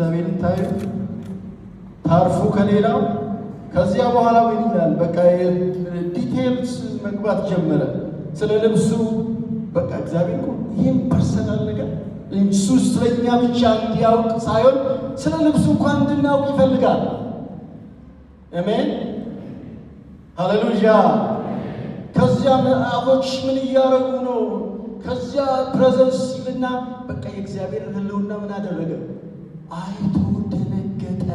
እግዚአብሔርን ታዩ ታርፉ ከሌላው። ከዚያ በኋላ ምን ይላል? በቃ details መግባት ጀመረ። ስለ ልብሱ በቃ እግዚአብሔር እኮ ይህን personal ነገር እሱ ስለኛ ብቻ እንዲያውቅ ሳይሆን ስለ ልብሱ እንኳን እንድናውቅ ይፈልጋል። አሜን፣ ሃሌሉያ። ከዚያ መልአኮች ምን እያደረጉ ነው? ከዚያ presence ሲልና በቃ የእግዚአብሔር ሕልውና ምን አደረገ? አይቶ ደነገጠ።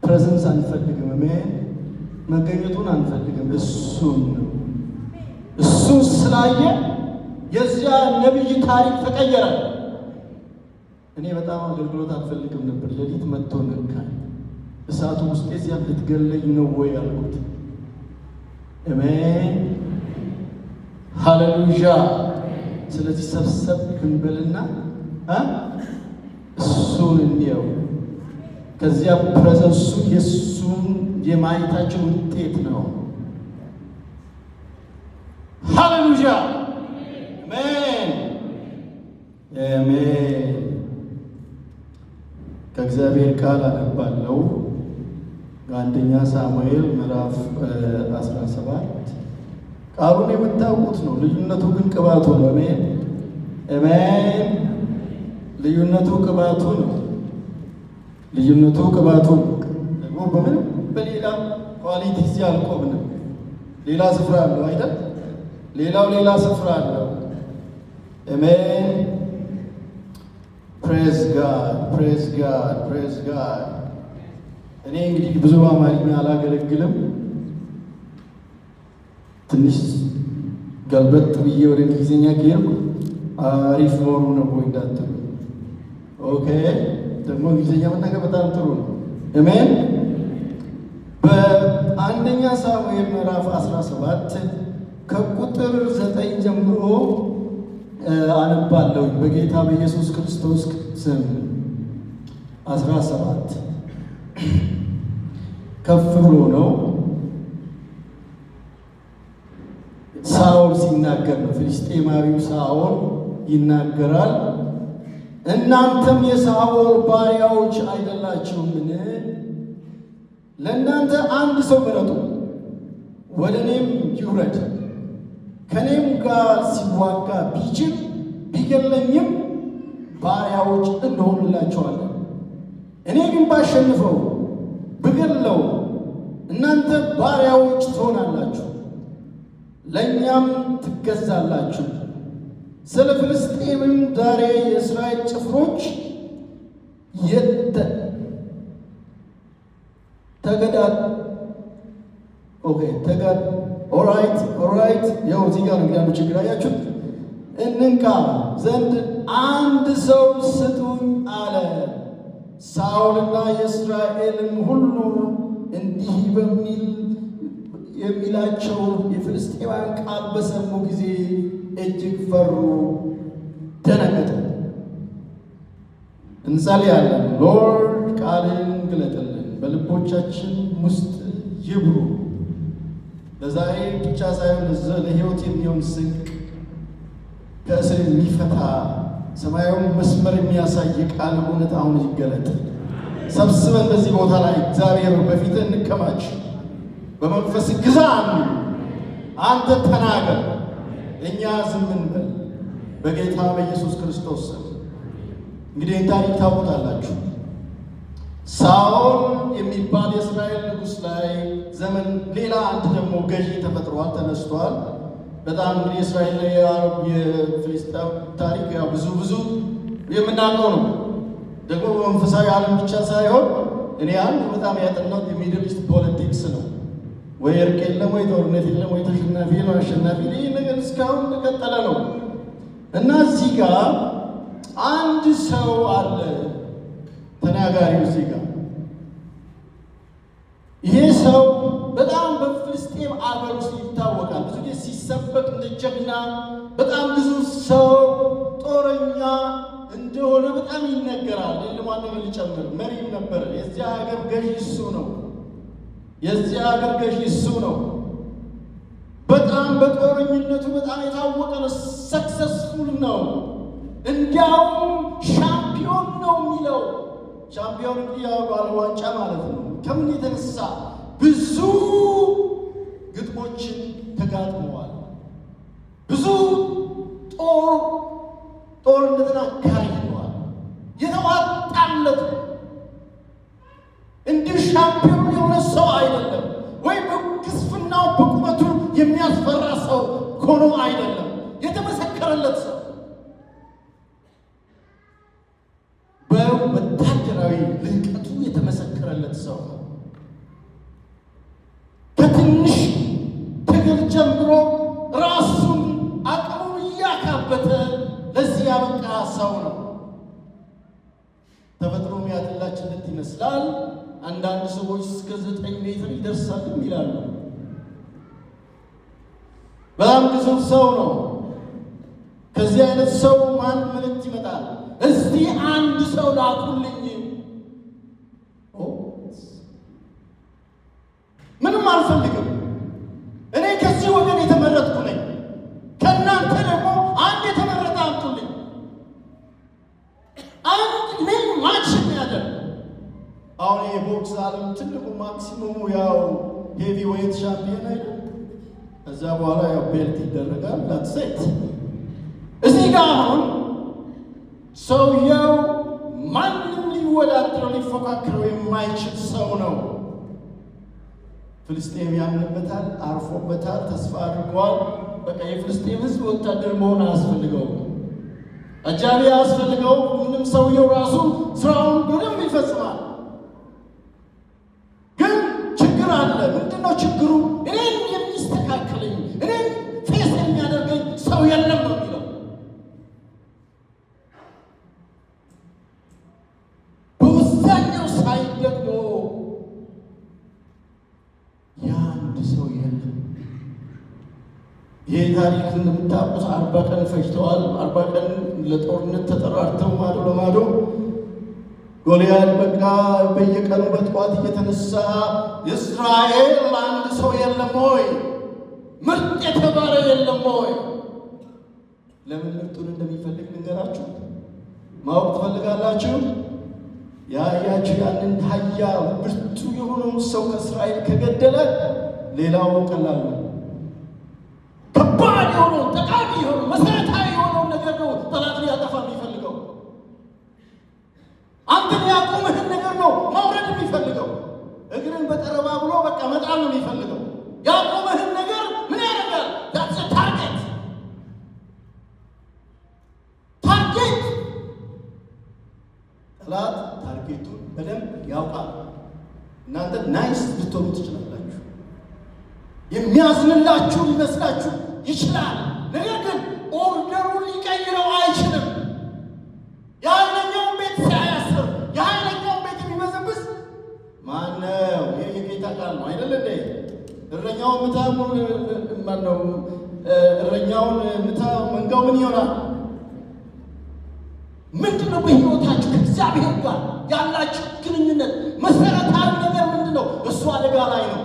Presence አንፈልግም። አሜን። መገኘቱን አንፈልግም። እሱን ነው። እሱን ስላየ የዚያ ነቢይ ታሪክ ተቀየረ። እኔ በጣም አገልግሎት አልፈልግም ነበር። ሌሊት መጥቶ ነካኝ። እሳቱ ውስጤ እዚያ ልትገለኝ ነው ወይ አልኩት። አሜን፣ ሃሌሉያ። ስለዚህ ሰብሰብ እንበልና እሱን እንየው። ከዚያ presence ኡ የእሱን የማየታችን ውጤት ነው። ሃሌሉያ፣ አሜን፣ አሜን። ከእግዚአብሔር ቃል አነባለሁ። በአንደኛ ሳሙኤል ምዕራፍ 17 ቃሉን የምታውቁት ነው። ልዩነቱ ግን ቅባቱ ነው። አሜን፣ አሜን። ልዩነቱ ቅባቱ ነው። ልዩነቱ ቅባቱ ነው። ደግሞ በምንም በሌላ quality እዚህ አልቆምንም። ሌላ ስፍራ አለው አይደል? ሌላው ሌላ ስፍራ አለው። አሜን። Praise God, praise God, praise God። እኔ እንግዲህ ብዙ አማርኛ አላገለግልም። ትንሽ ገልበጥ ብዬ ወደ እንግሊዝኛ ከሄድኩ አሪፍ መሆኑ ነው ወይ እንዳትሉ። Okay፣ ደግሞ እንግሊዝኛ መናገር በጣም ጥሩ ነው። አሜን። በአንደኛ ሳሙኤል ምዕራፍ 17 ከቁጥር 9 ጀምሮ አነባለሁ በጌታ በኢየሱስ ክርስቶስ ስም። 17 ከፍ ብሎ ነው። ሳኦል ሲናገር ነው። ፍልስጤማዊው ሳኦል ይናገራል። እናንተም የሳኦል ባሪያዎች አይደላችሁምን? ለእናንተ አንድ ሰው ምረጡ፣ ወደ እኔም ይውረድ፣ ከእኔም ጋር ሲዋጋ ቢችል ቢገለኝም ባሪያዎች እንሆንላቸዋለን። እኔ ግን ባሸንፈው ብገለው እናንተ ባሪያዎች ትሆናላችሁ፣ ለእኛም ትገዛላችሁ። ስለ ፍልስጤምም ዛሬ የእስራኤል ጭፍሮች ተገዳ okay ተጋ alright, alright። ያው እዚህ ጋር ነው እንግዲህ አንዱ ችግር አያችሁት። እንንካ ዘንድ አንድ ሰው ስጡኝ አለ። ሳኦልና የእስራኤልን ሁሉ እንዲህ በሚል የሚላቸው የፍልስጤማውያን ቃል በሰሙ ጊዜ እጅግ ፈሩ፣ ደነገጡ። እንጸልያለን። Lord፣ ቃልን ግለጥልን፣ በልቦቻችን ውስጥ ይብሩ። ለዛሬ ብቻ ሳይሆን ለሕይወት የሚሆን ስንቅ፣ ከእስር የሚፈታ፣ ሰማያዊውን መስመር የሚያሳይ የቃል እውነት አሁን ይገለጥ። ሰብስበን በዚህ ቦታ ላይ እግዚአብሔር በፊትህ እንከማች። በመንፈስ ግዛን። አንተ ተናገር፣ እኛ ዝም እንበል። በጌታ በኢየሱስ ክርስቶስ ስም። እንግዲህ ይህን ታሪክ ታውቁታላችሁ። ሳኦል የሚባል የእስራኤል ንጉሥ ላይ ዘመን ሌላ አንድ ደግሞ ገዢ ተፈጥሯል፣ ተነስቷል። በጣም እንግዲህ እስራኤል የፍልስጤም ታሪክ ያው ብዙ ብዙ የምናውቀው ነው። ደግሞ በመንፈሳዊ ዓለም ብቻ ሳይሆን እኔ አንዱ በጣም ያጠናሁት የ Middle East politics ነው። ወይ እርቅ የለም፣ ወይ ጦርነት የለም፣ ወይ ተሸናፊ ነው አሸናፊ። ይህ ነገር እስካሁን እንደቀጠለ ነው እና እዚህ ጋር አንድ ሰው አለ ተናጋሪው እዚህ ጋር። ይሄ ሰው በጣም በፍልስጤም አገር ውስጥ ይታወቃል። ብዙ ጊዜ ሲሰበክ እንደ ጀግና፣ በጣም ብዙ ሰው ጦረኛ እንደሆነ በጣም ይነገራል። ለማን ነገር ሊጨምር መሪም ነበረ። የዚያ ሀገር ገዢ እሱ ነው። የዚያ ሀገር ገዢ እሱ ነው። በጣም በጦረኝነቱ በጣም የታወቀ ነው። Successful ነው። እንዲያውም ሻምፒዮን ሻምፒዮን ነው የሚለው። ሻምፒዮን እንግዲህ ያው ባለ ዋንጫ ማለት ነው። ከምን የተነሳ? ብዙ ግጥሞችን ተጋጥመዋል። ብዙ ጦርነትን አካሂደዋል። የተዋጣለት ነው። እንዲህ ሻምፒዮን የሆነ ሰው አይደለም፣ ወይም በግዝፍናው በቁመቱ የሚያስፈራ ሰው ሆኖ አይደለም። የተመሰከረለት ሰው፣ በወታደራዊ ልህቀቱ የተመሰከረለት ሰው ነው። ከትንሽ ትግል ጀምሮ ራሱን አቅሙን እያካበተ ለዚህ ያበቃ ሰው ነው። ተፈጥሮ ያደላችለት ይመስላል። አንዳንድ ሰዎች እስከ 9 ሜትር ይደርሳልም ይላሉ። በጣም ግዙፍ ሰው ነው። ከዚህ አይነት ሰው ማን መልእክት ይመጣል? እስቲ አንድ ሰው ላኩልኝ። ምንም አልፈልግም። እኔ ከዚህ ወገን የተመረጥኩ ነኝ። ከእናንተ ደግሞ አንድ የተመረጠ አምጡልኝ። አንድ ምን match የሚያደርግ። አሁን የቦክስ ዓለም ትልቁ maximum ኡ ያው heavyweight champion አይደል? ከዛ በኋላ ያው belt ይደረጋል። That's it። እዚህ ጋር አሁን ሰውየው ማንም ሊወዳደረው ሊፎካከረው የማይችል ሰው ነው። ፍልስጤም ያምንበታል፣ አርፎበታል፣ ተስፋ አድርጓል። በቃ የፍልስጤም ሕዝብ ወታደር መሆን አያስፈልገውም፣ አጃቢ አያስፈልገውም። ምንም ሰውየው ራሱ ስራውን በደንብ ይፈጽማል። ግን ችግር አለ። ምንድነው ችግሩ? እኔን የሚስተካከለኝ፣ እኔን face የሚያደርገኝ ሰው የለም ነው የሚለው። በወዛኛው side ደግሞ የአንድ ሰው የለም። ይህ ታሪክ እንደምታውቁት 40 ቀን ፈጅተዋል። 40 ቀን ለጦርነት ተጠራርተው ማዶ ለማዶ ጎልያድ በቃ በየቀኑ በጠዋት እየተነሳ እስራኤል አንድ ሰው የለም ወይ? ምርጥ የተባለ የለም ወይ? ለምን ምርጡን እንደሚፈልግ ልንገራችሁ። ማወቅ ትፈልጋላችሁ? ያያችሁ ያንን ኃያል ብርቱ የሆነውን ሰው ከእስራኤል ከገደለ ሌላው ቀላል ነው። ከባድ የሆነውን፣ ጠቃሚ የሆነው፣ መሰረታዊ የሆነውን ነገር ነው ጠላት ሊያጠፋ የሚፈልገው። አንተን ያቆምህን ነገር ነው ማውረድ የሚፈልገው። እግርን በጠረባ ብሎ በቃ መጣል ነው የሚፈልገው። ያቆምህን ነገር ምን ያደርጋል? That's target, target። ጠላት target ኡን በደንብ ያውቃል። እናንተ nice ልትሆኑ ትችላላችሁ። የሚያዝንላችሁ ሊመስላችሁ ይችላል። ነገር ግን order ኡን ሊቀይረው አይችልም። የኃይለኛውን ቤት ሲያያስር የኃይለኛውን ቤት የሚበዘብዝ ማነው? ይህ የጌታ ቃል ነው አይደል እንዴ? እረኛውን ምታ፣ ማነው? እረኛውን ምታ፣ መንጋው ምን ይሆናል? ምንድን ነው በሕይወታችሁ ከእግዚአብሔር ጋር ያላችሁ ግንኙነት መሰረታዊ ነገር ምንድን ነው? እሱ አደጋ ላይ ነው።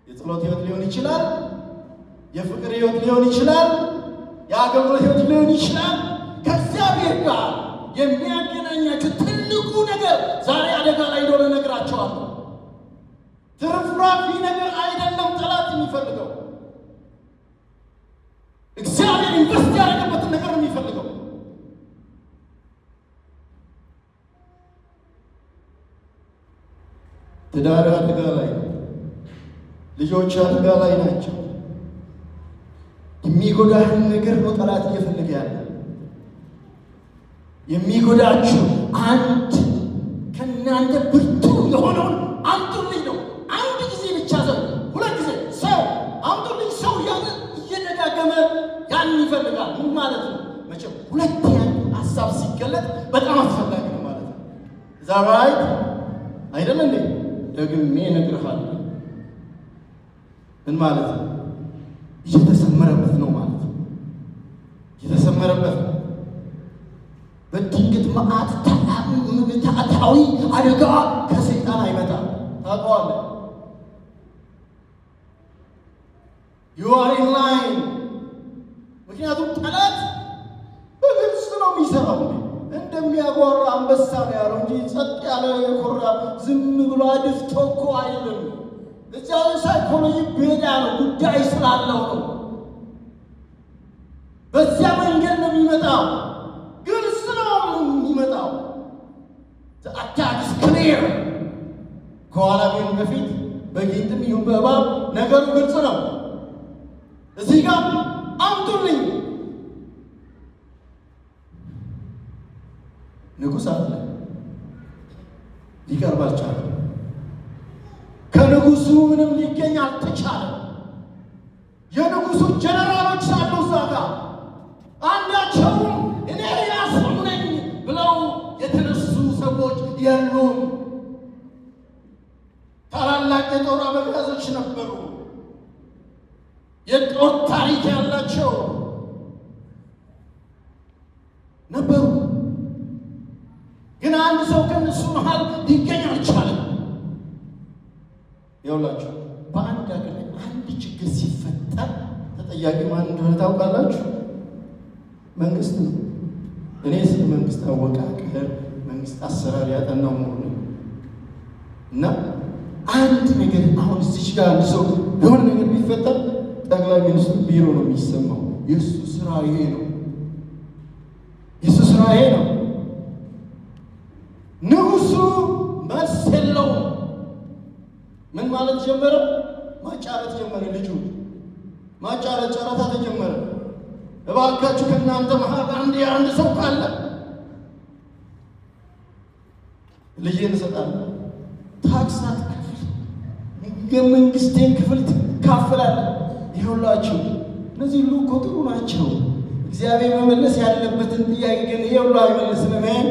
የጸሎት ሕይወት ሊሆን ይችላል። የፍቅር ሕይወት ሊሆን ይችላል። የአገልግሎት ሕይወት ሊሆን ይችላል። ከእግዚአብሔር ጋር የሚያገናኛችሁ ትልቁ ነገር ዛሬ አደጋ ላይ እንደሆነ እነግራችኋለሁ። ትርፍራፊ ነገር አይደለም ጠላት የሚፈልገው፣ እግዚአብሔር invest ያደረገበትን ነገር ነው የሚፈልገው። ትዳር አደጋ ላይ ነው። ልጆች አደጋ ላይ ናቸው። የሚጎዳህን ነገር ነው ጠላት እየፈለገ ያለ። የሚጎዳችሁ አንድ ከእናንተ ብርቱ የሆነውን አምጡልኝ ነው። አንድ ጊዜ ብቻ ሰው፣ ሁለት ጊዜ ሰው አምጡልኝ፣ ሰው እያለ እየደጋገመ ያን ይፈልጋል። ምን ማለት ነው? መቼም ሁለት ያን ሀሳብ ሲገለጥ በጣም አስፈላጊ ነው ማለት ነው። Is that right አይደል እንዴ? ደግሜ እነግርሃለሁ። ምን ማለት ነው? እየተሰመረበት ነው ማለት ነው። እየተሰመረበት ነው። በድንገት መዓት ምትሃታዊ አደጋ ከሰይጣን አይመጣም። ታውቀዋለህ። You are in line። ምክንያቱም ጠላት በግልጽ ነው የሚሰራው። እንዴ፣ እንደሚያጓራ አንበሳ ነው ያለው እንጂ ጸጥ ያለ የኮራ ዝም ብሎ አድፍጦ እኮ አይልም። እዚያ ሳይኮሎጂ ቤዳ ነው፣ ጉዳይ ስላለው ነው። በዚያ መንገድ ነው የሚመጣው። ግልጽ ነው የሚመጣው። Attack is clear። ከኋላ ቢሆን በፊት በጊንጥም ይሁን በእባብ ነገሩ ግልጽ ነው። እዚህ ጋር አምጡልኝ ንጉሥ አለ፣ ሊቀርብ አልቻለም። ከንጉሱ ምንም ሊገኝ አልተቻለም። የንጉሱ ጀነራሎች አሉ እዛ ጋር፣ አንዳቸውም እኔ ያሱ ነኝ ብለው የተነሱ ሰዎች የሉም። ታላላቅ የጦር አበጋዞች ነበሩ፣ የጦር ታሪክ ያላቸው ነበሩ። ግን አንድ ሰው ከእነሱ መሃል ሊገኝ አልቻለም። ይኸውላችሁ በአንድ ሀገር ላይ አንድ ችግር ሲፈጠር ተጠያቂ ማን እንደሆነ ታውቃላችሁ? መንግስት ነው። እኔ ስለ መንግስት አወቃቀር፣ መንግስት አሰራር ያጠናው ምሁር ነኝ እና አንድ ነገር አሁን እዚች ጋር አንድ ሰው የሆነ ነገር ቢፈጠር ጠቅላይ ሚኒስትሩ ቢሮ ነው የሚሰማው። የእሱ ስራ ይሄ ነው። የእሱ ስራ ይሄ ነው። ንጉሱ መልስ የለውም። ምን ማለት ጀመረ? ማጫረት ጀመረ። ልጁ ማጫረት፣ ጨረታ ተጀመረ። እባካችሁ ከእናንተ መሀል አንድ የአንድ ሰው ካለ ልጄን እሰጣለሁ፣ ታክስ አትከፍል፣ የመንግስቴን ክፍል ትካፈላለህ። ይኸውላችሁ እነዚህ ሁሉ እኮ ጥሩ ናቸው። እግዚአብሔር መመለስ ያለበትን ጥያቄ ግን ይሄ ሁሉ አይመልስም። አሜን።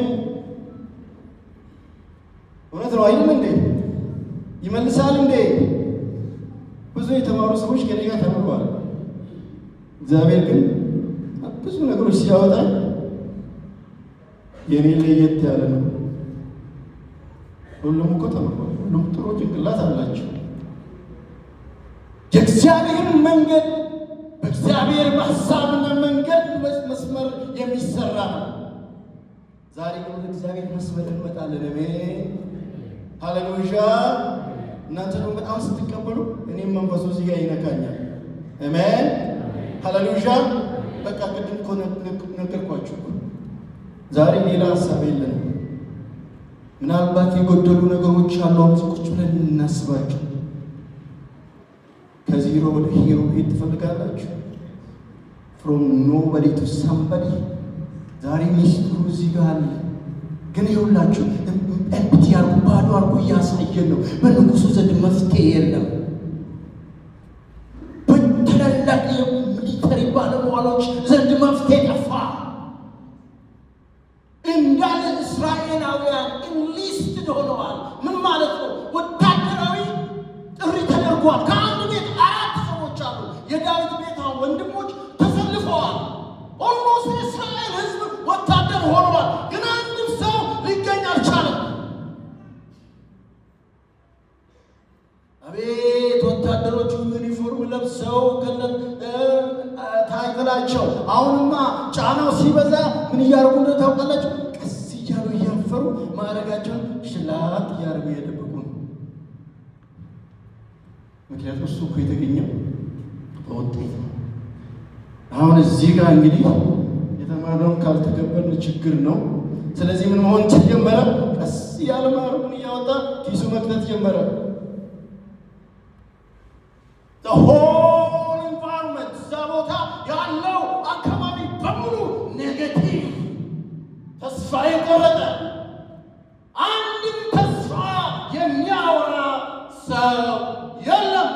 እውነት ነው አይደል እንዴ? ይመልሳል እንዴ? ብዙ የተማሩ ሰዎች ከኔ ጋር ተምረዋል። እግዚአብሔር ግን ብዙ ነገሮች ሲያወጣ የኔ ለየት ያለ ነው። ሁሉም እኮ ተምረዋል። ሁሉም ጥሩ ጭንቅላት አላቸው። የእግዚአብሔር መንገድ በእግዚአብሔር ሀሳብና መንገድ መስመር የሚሰራ ነው። ዛሬ ግን ወደ እግዚአብሔር መስመር እንመጣለን። አሜን ሃሌሉያ። እናንተ ደግሞ በጣም ስትቀበሉ እኔም መንፈሱ እዚህ ጋር ይነካኛል። አሜን ሃሌሉያ። በቃ ቅድም እኮ ነገርኳችሁ። ዛሬ ሌላ ሀሳብ የለንም። ምናልባት የጎደሉ ነገሮች አሉ። አሁን ቁጭ ብለን እናስባቸው። ከዚሮ ወደ hero ሄድ ትፈልጋላችሁ? From nobody to somebody። ዛሬ ሚስጥሩ እዚህ ጋር አለ። ግን ይኸውላችሁ empty አርጎ ባዶ አርጎ እያሳየን ነው። በንጉሱ ዘንድ መፍትሄ የለም። በታላላቅ የ military ባለሟሎች ዘንድ መፍትሄ ጠፋ። እንዳለ እስራኤላውያን enlisted ሆነዋል። ምን ማለት ነው? ወታደራዊ ጥሪ ተደርጓል። ከአንድ ቤት አራት ሰዎች አሉ። የዳዊት ቤት ወንድሞች ተሰልፈዋል። Almost የእስራኤል ሕዝብ ወታደር ሆነዋል። ግን አንድም ሰው ሊገኝ አልቻለም። አቤት ወታደሮቹ ዩኒፎርም ለብሰው ታይትላቸው። አሁንማ ጫናው ሲበዛ ምን እያደረጉ እንደሆነ ታውቃላችሁ? ቀስ እያሉ እያፈሩ ማዕረጋቸውን ሽላት እያደረጉ እየደበቁ ነው። ምክንያቱም እሱ እኮ የተገኘው በውጤት ነው። አሁን እዚህ ጋር እንግዲህ የተማርነውን ካልተገበርን ችግር ነው። ስለዚህ ምን መሆን ጀመረ? ቀስ እያለ ማዕረጉን እያወጣ ኪሱ መክተት ጀመረ። Whole environment እዛ ቦታ ያለው አካባቢ በሙሉ negative፣ ተስፋ የቆረጠ አንድም ተስፋ የሚያወራ ሰው የለም።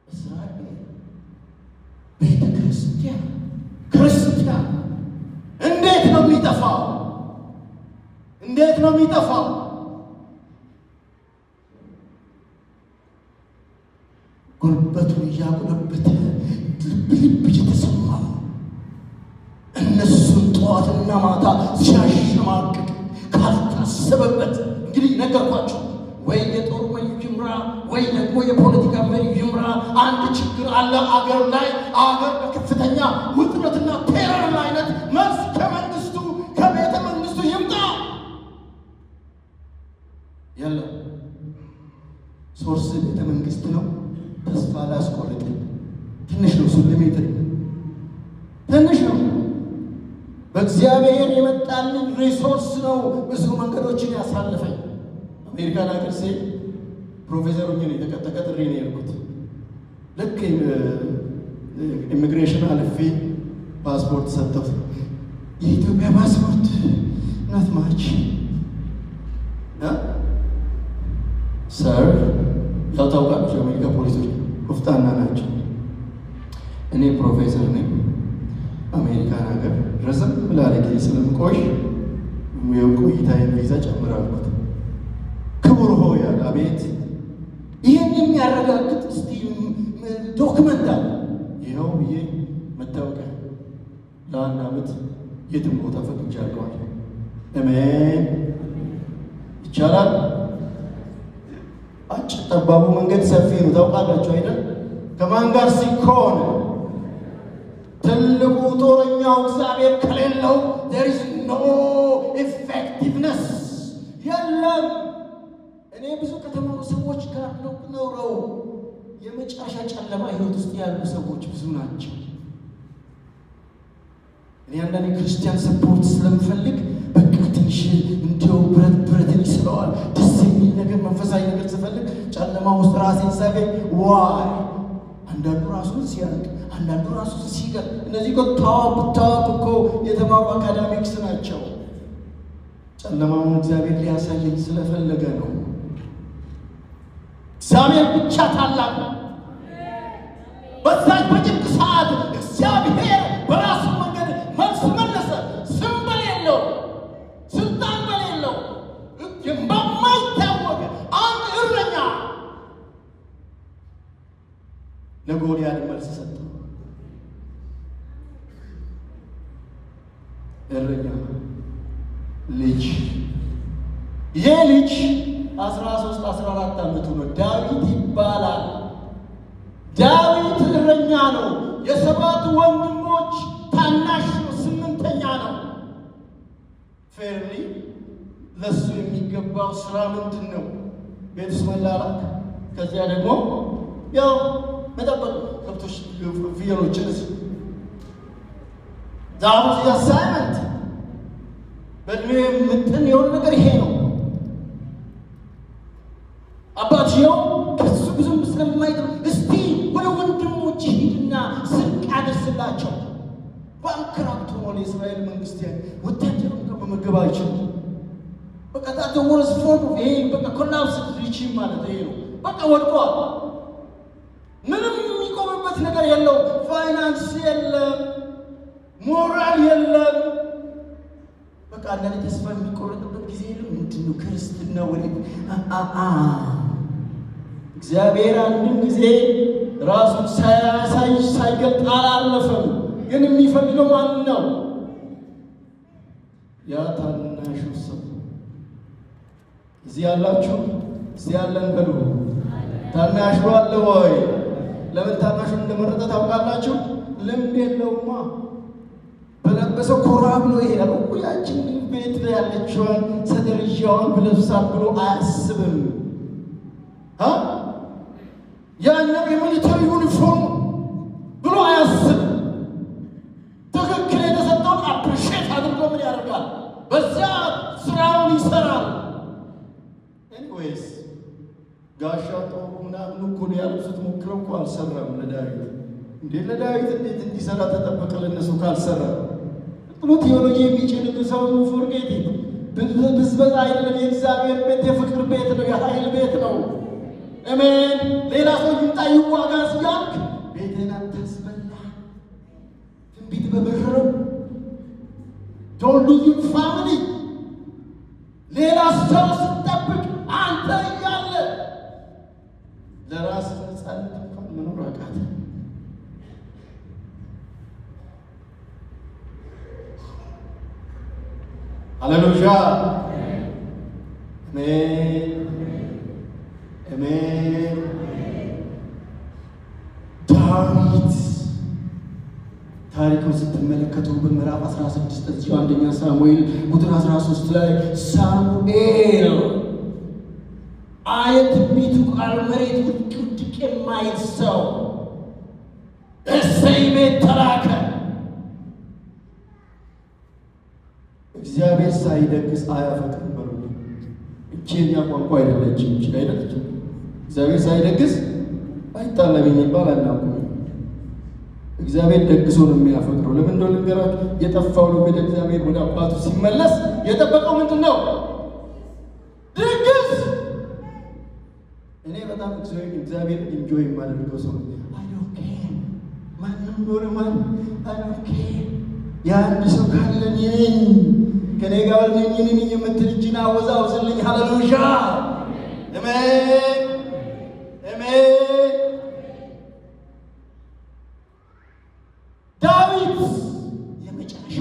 እስራኤል ቤተ ክርስቲያን ክርስቲያን እንዴት ነው የሚጠፋው? እንዴት ነው የሚጠፋው? ጉልበቱን እያጎለበተ ልብ ልብ እየተሰማው እነሱን ጠዋትና ማታ ሲያሸማቅቅ ካልታሰበበት እንግዲህ ነገርኳችሁ። ወይ የጦር መሪ ይምራ፣ ወይ ደግሞ የፖለቲካ መሪ ይምራ። አንድ ችግር አለ አገር ላይ። አገር በከፍተኛ ውጥረትና terror ላይ Source ቤተ መንግስት ነው። ተስፋ ላስቆርጥ ትንሽ ነው፣ እሱ limited ትንሽ ነው። በእግዚአብሔር የመጣልኝ resource ነው ብዙ መንገዶችን ያሳልፈኝ። አሜሪካን ሀገር ስሄድ ፕሮፌሰር ሆኜ ነው ተቀጥሬ ነው የሄድኩት። ልክ ኢሚግሬሽን አልፌ ፓስፖርት ሰጠሁት። የኢትዮጵያ ፓስፖርት not match, sir። ያው ታውቃላችሁ የአሜሪካ ፖሊሶች ቆፍጣና ናቸው። እኔ ፕሮፌሰር ነኝ። አሜሪካን ሀገር ረዘም ላለ ጊዜ ስለምቆይ የቆይታዬን ቪዛ ጨምር አልኩት። ክቡር ሆይ አለ። አቤት። ይህን የሚያረጋግጥ እስቲ document አለ። ይኸው ብዬ መታወቂያ ለአንድ ዓመት የትም ቦታ ፈቅጃለሁ። አሜን። ይቻላል። አጭር ጠባቡ መንገድ ሰፊ ነው ታውቃላችሁ አይደል? ከማን ጋር ሲኮን ትልቁ ጦረኛው እግዚአብሔር ከሌለው there is no effectiveness የለም። እኔ ብዙ ከተማሩ ሰዎች ጋር ነው ኖረው የመጨረሻ ጨለማ ህይወት ውስጥ ያሉ ሰዎች ብዙ ናቸው። እኔ አንዳንድ ክርስቲያን support ስለምፈልግ በቃ ትንሽ እንዲያው ብረት ብረትን ይስለዋል፣ ደስ የሚል ነገር፣ መንፈሳዊ ነገር ስፈልግ ጨለማ ውስጥ ራሴን ሳገኝ why አንዳንዱ ራሱን ሲያንቅ፣ አንዳንዱ ራሱን ሲገል። እነዚህ እኮ top top እኮ የተማሩ academics ናቸው። ጨለማውን እግዚአብሔር ሊያሳየኝ ስለፈለገ ነው። እግዚአብሔር ብቻ ታላቅ ነው። በዛች በጭንቅ ሰዓት እግዚአብሔር በራሱ መንገድ መልስ መለሰ። ስም በሌለው፣ ስልጣን በሌለው፣ በማይታወቅ አንድ እረኛ ለጎልያድ መልስ ሰጠ። እረኛ ልጅ፣ ይህ ልጅ 13 14 ዓመቱ ነው። ዳዊት ይባላል። ዳዊት እረኛ ነው። የሰባት ወንድሞች ታናሽ ነው። ስምንተኛ ነው። Fairly ለሱ የሚገባው ስራ ምንድን ነው? ቤት ውስጥ መላላክ፣ ከዚያ ደግሞ ያው መጠበቅ፣ ከብቶች፣ ፍየሎችን። That was assignment። በእድሜ ምጥን የሆነ ነገር ይሄ ነው። አባትየው ከሱ ብዙም ስለማይጥም እስቲ ወደ ወንድሞች ሂድና ስንቅ አድርስላቸው። Bankrupt ሆኗል የእስራኤል መንግስት፣ ያ ወታደሩን መመገብ አይችልም። በቃ that worst form፣ ይሄ በቃ collapse regime ማለት ይሄ ነው። በቃ ወድቋል። ምንም የሚቆምበት ነገር የለውም። ፋይናንስ የለም፣ ሞራል የለም። በቃ አንዳንድ ተስፋ የሚቆረጥበት ጊዜ የለም። ምንድን ነው ክርስትና? ወዴት? እግዚአብሔር አንድም ጊዜ ራሱን ሳያሳይ ሳይገልጥ አላለፈም። ግን የሚፈልገው ማን ነው? ያ ታናሹ ሰው። እዚህ ያላችሁ እዚህ ያለን በሉ። ታናሹ አለ ወይ? ለምን ታናሹን እንደመረጠ ታውቃላችሁ? ልምድ የለውማ። በለበሰው ኮራ ብሎ ይሄዳል። ያችን ቤት ላይ ያለችዋን ሰደርያዋን ብለብሳት ብሎ አያስብም። ያኛው የ military uniform ብሎ አያስብም። ትክክል የተሰጠውን appreciate አድርጎ ምን ያደርጋል? በዚያ ስራውን ይሰራል። Anyways ጋሻ ጦሩ ምናምን እኮ ሊያለብሱት ሞክረው እኮ አልሰራም ለዳዊት። እንዴ፣ ለዳዊት እንዴት እንዲሰራ ተጠበቀ? ለእነሱ ካልሰራ ጥሩ ቴዎሎጂ የሚችል ሰው forget። ብዝበዛ አይደለም። የእግዚአብሔር ቤት የፍቅር ቤት ነው፣ የኃይል ቤት ነው። አሜን። ሌላ ሰው ይምጣ ይዋጋ እያልክ ቤትህን አታስበላ። ትንቢት በብር ነው። Don't lose your family። ሌላ ሰው ስትጠብቅ አንተ እያለ ለራስ ነፃነት እንኳን መኖር አቃተ። ሃሌሉያ፣ አሜን፣ አሜን። ዳዊት ታሪኩን ስትመለከቱ በምዕራፍ 16 እዚሁ አንደኛ ሳሙኤል ቁጥር 13 ላይ ሳሙኤል የትንቢቱ ቃል መሬት ውድቅ ውድቅ የማይል ሰው እሰይ ቤት ተላከ። እግዚአብሔር ሳይደግስ አያፈቅርም በሉልኝ። እቺ የኛ ቋንቋ አይደለችም። እቺ አይደለች። እግዚአብሔር ሳይደግስ አይጣለም የሚባል አናውቅም። እግዚአብሔር ደግሶ ነው የሚያፈቅረው። ለምን እንደሆነ ልንገራችሁ። የጠፋው ልጅ ወደ እግዚአብሔር ወደ አባቱ ሲመለስ የጠበቀው ምንድን ነው? ድግስ። እኔ በጣም እግዚአብሔር enjoy የማደርገው ሰው I don't care፣ ማንም ሆነ ማን I don't care። የአንድ ሰው ካለ እኔ ነኝ፣ ከኔ ጋር ነኝ እኔ ነኝ የምትል እጅን አወዛውዝልኝ። ሃሌሉያ፣ አሜን አሜን። ዳዊት የመጨረሻ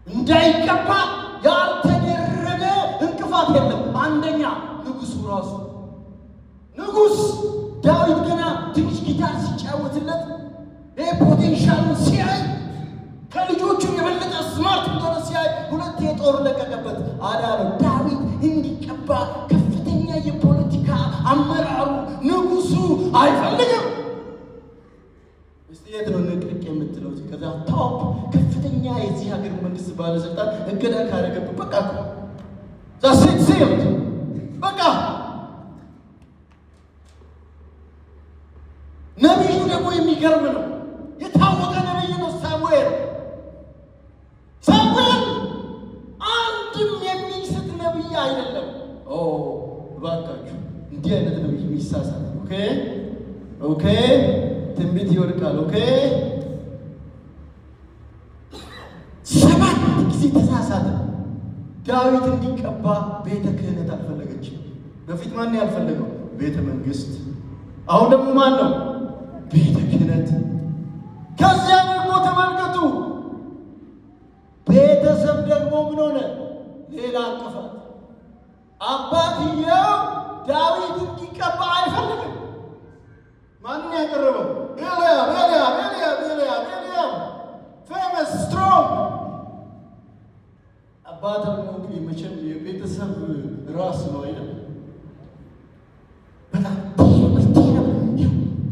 እንዳይቀባ ያልተደረገ እንቅፋት የለም። አንደኛ ንጉሱ ራሱ ንጉስ ዳዊት ገና ትንሽ ጊታር ሲጫወትለት ይህ potential ኡን ሲያይ ከልጆቹ የበለጠ smart እንደሆነ ሲያይ ሁለት የጦር ለቀቀበት፣ አዳነው። ዳዊት እንዲቀባ ከፍተኛ የፖለቲካ አመራሩ ንጉሱ አይፈልግም። እስቲ የት ነው ንቅንቅ የምትለው? ከዛ top ከፍተኛ የዚህ ሀገር መንግስት ባለስልጣን እገዳ ካደረገብህ በቃ እኮ that's it sealed በቃ። ነቢዩ ደግሞ የሚገርም ነው። የታወቀ ነቢይ ነው ሳሙኤል። ሳሙኤል አንድም የሚስት ነቢይ አይደለም። ኦ እባካችሁ እንዲህ አይነት ነቢይ የሚሳሳት okay okay፣ ትንቢት ይወድቃል። Okay፣ 7 ጊዜ ተሳሳተ። ዳዊት እንዲቀባ ቤተ ክህነት አልፈለገችም። በፊት ማን ያልፈለገው? ቤተ መንግስት። አሁን ደግሞ ማን ነው? ቤተ ክህነት። ከዚያ ደግሞ ተመልከቱ፣ ቤተሰብ ደግሞ ምን ሆነ? ሌላ እንቅፋት። አባትየው ዳዊት እንዲቀባ አይፈልግም። ማንን ያቀረበው? ኤልያብ ኤልያብ ኤልያብ ኤልያብ ኤልያብ famous strong አባት ደግሞ እንግዲህ መቼም የቤተሰብ ራስ ነው አይደል? በጣም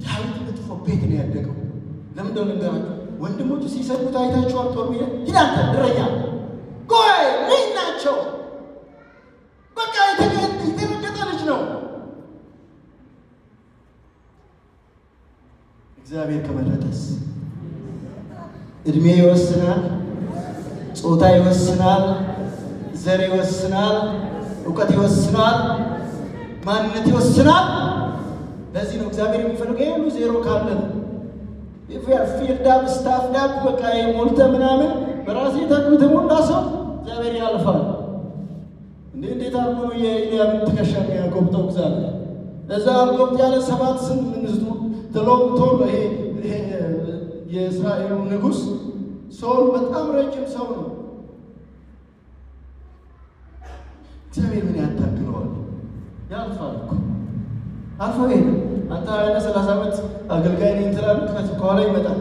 ዳዊት መጥፎ ቤት ነው ያደገው። ለምን እንደሆነ ልንገራችሁ። ወንድሞቹ ሲሰድቡት አይታችኋል። ጦር ሜዳ ሂድ አንተ እረኛ ጎይ ምን ናቸው? በቃ የተረገጠ ልጅ ነው። እግዚአብሔር ከመረጠስ እድሜ ይወስናል፣ ጾታ ይወስናል፣ ዘር ይወስናል፣ እውቀት ይወስናል፣ ማንነት ይወስናል። ለዚህ ነው እግዚአብሔር የሚፈልገው ይሄ ሁሉ ዜሮ ካለ ነው። Filled up stuffed up በቃ ሞልተ ምናምን በራሴ የተሞላ ሰው እግዚአብሔር ያልፋል። እንዴ እንዴት አድርጎ ነው የኤልያብን ትከሻ የሚያጎብጠው እግዚአብሔር? ለዛ አልጎብጥ ያለ 7 ስምንት ተሎምቶ ይሄ የእስራኤሉ ንጉሥ ሰውል በጣም ረጅም ሰው ነው። እግዚአብሔር ምን ያታግለዋል? ያልፋል እኮ አልፎ ሄደ። አንተ 20 30 ዓመት አገልጋይ ነኝ ትላለህ፣ ከኋላ ይመጣል።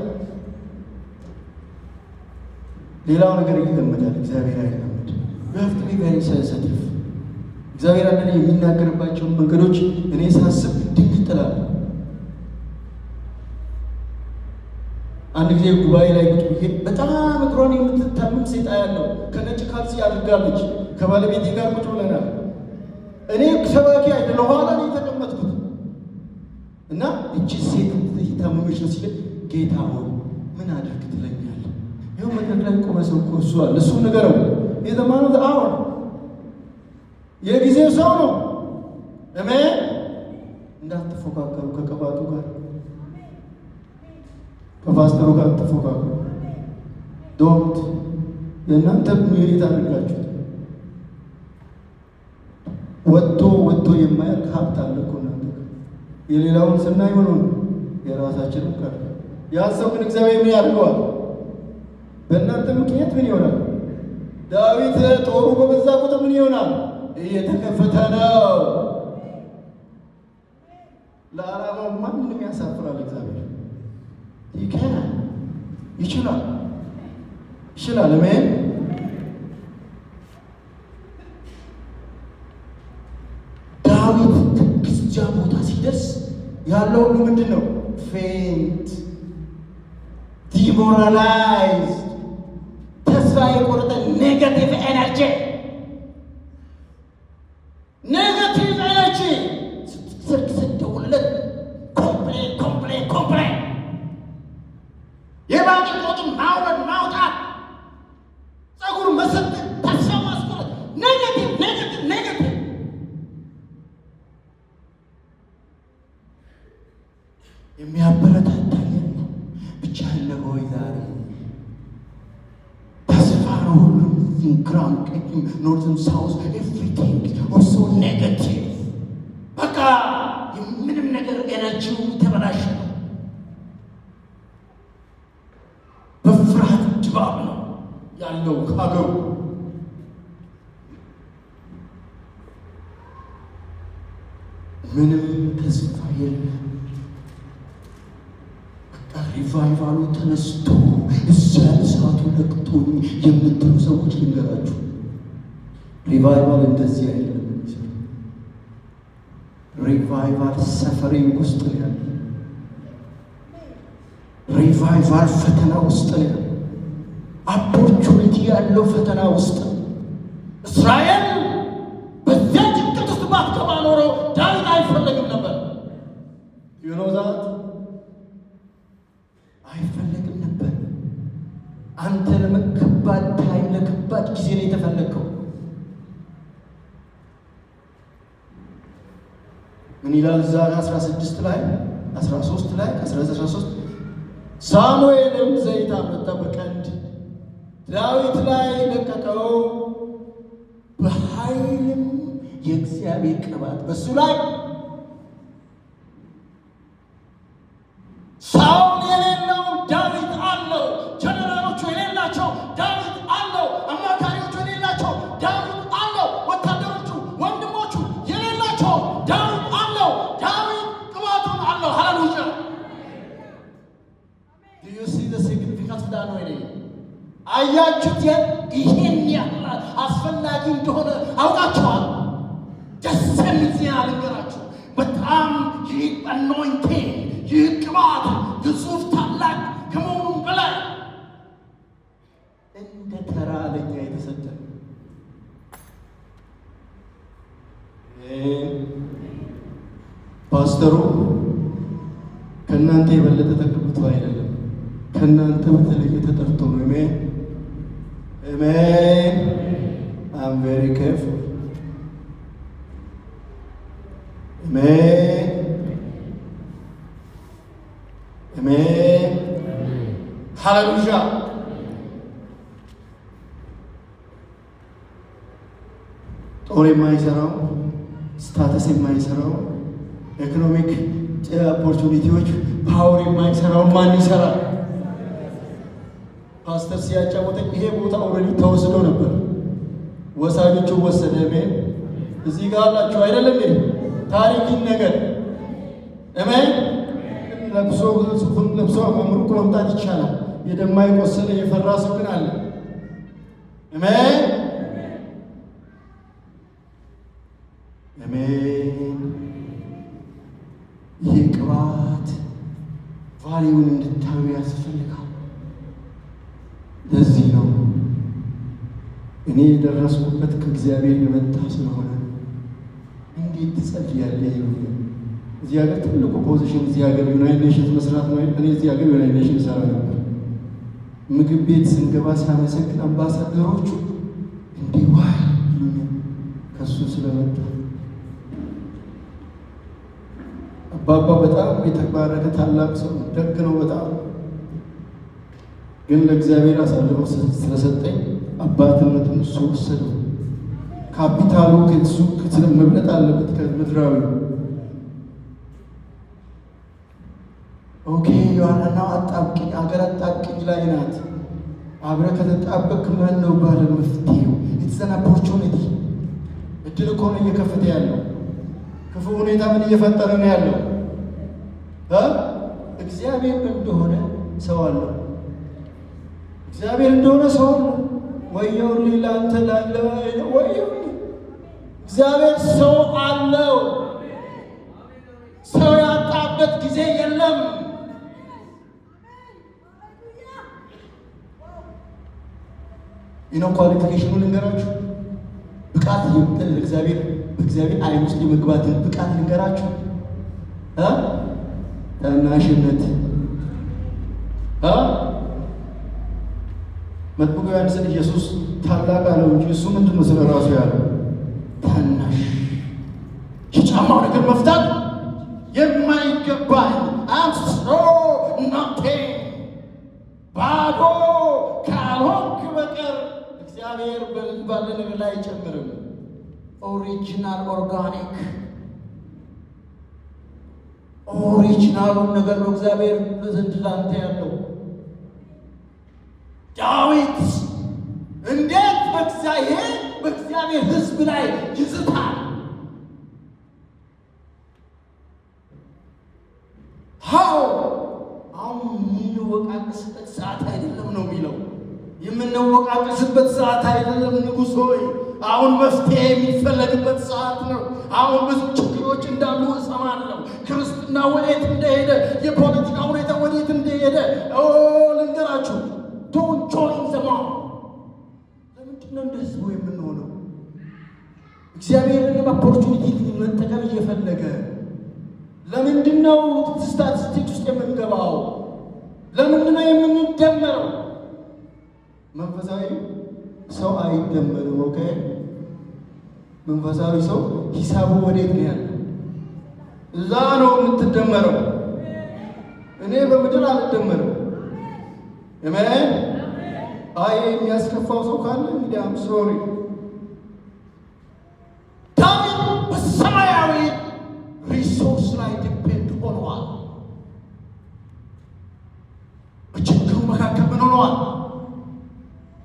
ሌላው ነገር ይለመዳል፣ እግዚአብሔር አይለመድም። You have to be very sensitive። እግዚአብሔር አንዳንዴ የሚናገርባቸውን መንገዶች እኔ ሳስብ ድንግጥ እላለሁ። አንድ ጊዜ ጉባኤ ላይ ቁጭ ብዬ በጣም እግሯን የምትታመም ሴት አያለሁ። ከነጭ ካልሲ አድርጋለች። ከባለቤቴ ጋር ቁጭ ብለናል። እኔ ሰባኪ አይደለሁ፣ ኋላ ነው የተቀመጥኩት እና እቺ ሴት የታመመች ነው ሲል ጌታ ሆይ ምን አድርግ ትለኛለህ? ይኸው መድረክ ላይ ቆመ ሰው እኮ እሱ አለ። እሱ ንገረው የተማኑት አሁን የጊዜው ሰው ነው። አሜን። እንዳትፎካከሩ ከቅባቱ ጋር ከፓስተሩ ጋር ተፎካከሩ። Don't የእናንተ merit አድርጋችሁት ወጥቶ ወጥቶ የማያልቅ ሀብት አለ እኮ እናንተ ጋር። የሌላውን ስናይ ምን ሆነ? የራሳችንም ቀረ። ያን ሰው ግን እግዚአብሔር ምን ያደርገዋል? በእናንተ ምክንያት ምን ይሆናል? ዳዊት ጦሩ በበዛ ቁጥር ምን ይሆናል? እየተከፈተ ነው። ለዓላማው ማንንም ያሳፍራል እግዚአብሔር። ይከናል፣ ይችላል፣ ይችላል። አሜን። ያለው ሁሉ ምንድን ነው? Faint, demoralized፣ ተስፋ የቆረጠ፣ negative energy, negative energy። ስልክ ስትደውልለት complain, complain, complain፣ የባጡን የቆጡን ማውረድ ማውጣት፣ ፀጉር መሰንጠቅ፣ ተስፋ ማስቆረጥ፣ negative, negative, negative። የሚያበረታታ የለም። ብቻህን ነህ ወይ ዛሬ? ተስፋ ነው ሁሉም፣ ግራም ቀኝም፣ north ም south, everything also negative። በቃ ምንም ነገር energy ው የተበላሸ ነው። በፍርሃት ድባብ ነው ያለው ሀገሩ። ምንም ተስፋ የለም። በቃ revival ኡ ተነስቶ እዛ እሳቱ ለቅቶኝ የምትሉ ሰዎች ልንገራችሁ፣ revival እንደዚህ አይደለም የሚሰራው። Revival suffering ውስጥ ነው ያለው። Revival ፈተና ውስጥ ነው ያለው። Opportunity ያለው ፈተና ውስጥ ነው። እስራኤል በዚያ ጭንቀት ውስጥ ባትገባ ኖሮ ዳዊት አይፈለግም ነበር። You know that? አይፈለግም ነበር። አንተ ለከባድ time፣ ለከባድ ጊዜ ነው የተፈለግከው። ምን ይላል እዛ 16 ላይ፣ 13 ላይ፣ 13? ሳሙኤልም ዘይት አመጣ፣ በቀንድ ዳዊት ላይ ለቀቀው፣ በኃይልም የእግዚአብሔር ቅባት በእሱ ላይ። ሳኦል የሌለው ዳዊት አለው። ጀነራሎቹ የሌላቸው ዳዊት አለው። አማካሪዎቹ የሌላቸው ዳዊት አለው። ወታደሮቹ፣ ወንድሞቹ የሌላቸው ዳዊት አለው። ዳዊት ቅባቱን አለው። ሃሌሉያ! Do you see the significance of that anointing? አያችሁት? ይሄን ያህል አስፈላጊ እንደሆነ አውቃችኋል። ደስ የሚል ዜና ልንገራችሁ። በጣም ይህ anointing፣ ይህ ቅባት ግዙፍ ታላቅ ከመሆኑም በላይ እንደ ተራ ለኛ የተሰጠ ነው። ፓስተሩ ከእናንተ የበለጠ ተቀብቶ አይደለም፣ ከእናንተ በተለየ ተጠርቶ ነው። አሜን አሜን። I'm very careful። አሜን አሜን። ሃሌሉያ። ጦር የማይሰራው፣ status የማይሰራው፣ economic opportunity ዎች፣ power የማይሰራው ማን ይሰራል? ፓስተር ሲያጫወተኝ ይሄ ቦታ already ተወስዶ ነበር። ወሳጆቹ ወሰደ። አሜን። እዚህ ጋር አላችሁ አይደለም? ታሪክ ነገር። አሜን። ለብሶ፣ ሱፍም ለብሶ መምርቆ መምጣት ይቻላል። የደማ፣ የቆሰለ፣ የፈራ ሰው ግን አለ። አሜን አሜን። ይህ ቅባት value ውን እንድታዩ ያስፈልጋል። ለዚህ ነው እኔ የደረስኩበት ከእግዚአብሔር የመጣ ስለሆነ እንዴት ትጸልያለህ ይሉኛል። እዚህ ሀገር ትልቁ position እዚህ ሀገር United Nations መስራት ነው። እኔ እዚህ ሀገር United Nations ሰራ ነበር። ምግብ ቤት ስንገባ ሳመሰግን አምባሳደሮቹ እንዴ why ይሉኛል። ከሱ ስለመጣ። አባባ በጣም የተባረከ ታላቅ ሰው፣ ደግ ነው በጣም፣ ግን ለእግዚአብሔር አሳልፎ ስለሰጠኝ አባትነቱን እሱ ወሰደው። ካፒታሉ ከሱ መብለጥ አለበት ከምድራዊ። Okay፣ ዮሐናው አጣብቅኝ አገር አጣብቅኝ ላይ ናት። አብረህ ከተጣበቅ ማን ነው ባለ መፍትሄው? It's an opportunity። እድል እኮ ነው እየከፈተ ያለው። ክፉ ሁኔታ ምን እየፈጠረ ነው ያለው? እግዚአብሔር እንደሆነ ሰው አለው። እግዚአብሔር እንደሆነ ሰው አለው። ወየውልህ ለአንተ ላለ፣ ወየውልህ። እግዚአብሔር ሰው አለው። ሰው ያጣበት ጊዜ የለም። ይነው qualification ኑ ልንገራችሁ። ብቃት እግዚአብሔር በእግዚአብሔር ዓይን ውስጥ የመግባትን ብቃት ልንገራችሁ እ ታናሽነት እ መጥምቁ ዮሐንስን ኢየሱስ ታላቅ አለው እንጂ እሱ ምንድን ነው ስለ ራሱ ያለው? ታናሽ፣ የጫማው ነገር መፍታት የማይገባኝ፣ I'm so nothing። ባዶ ካልሆንክ በቀር እግዚአብሔር ባለ ነገር ላይ አይጨምርም። Original፣ organic፣ original ኡን ነገር ነው እግዚአብሔር ዘንድ ላንተ ያለው። ዳዊት እንዴት በእግዚአብሔር ሕዝብ ላይ ይዝታል? How? አሁን የምንወቃቀስበት ሰዓት አይደለም ነው የሚለው። የምንወቃቀስበት ሰዓት አይደለም ንጉሥ ሆይ፣ አሁን መፍትሄ የሚፈለግበት ሰዓት ነው። አሁን ብዙ ችግሮች እንዳሉ እሰማለሁ። ክርስትና ወዴት እንደሄደ፣ የፖለቲካ ሁኔታ ወዴት እንደሄደ ልንገራችሁ። Don't join the mob። ለምንድን ነው እንደ ህዝቡ የምንሆነው? እግዚአብሔርንም opportunity መጠቀም እየፈለገ ለምንድን ነው ስታቲስቲክስ ውስጥ የምንገባው? ለምንድን ነው የምንደመረው? መንፈሳዊ ሰው አይደመርም። Okay፣ መንፈሳዊ ሰው ሂሳቡ ወዴት ነው ያለው? እዛ ነው የምትደመረው። እኔ በምድር አልደመርም። አሜን። አይ፣ የሚያስከፋው ሰው ካለ እንግዲህ I'm sorry። ዳዊት በሰማያዊ resource ላይ depend ሆነዋል። በችግሩ መካከል ምን ሆነዋል?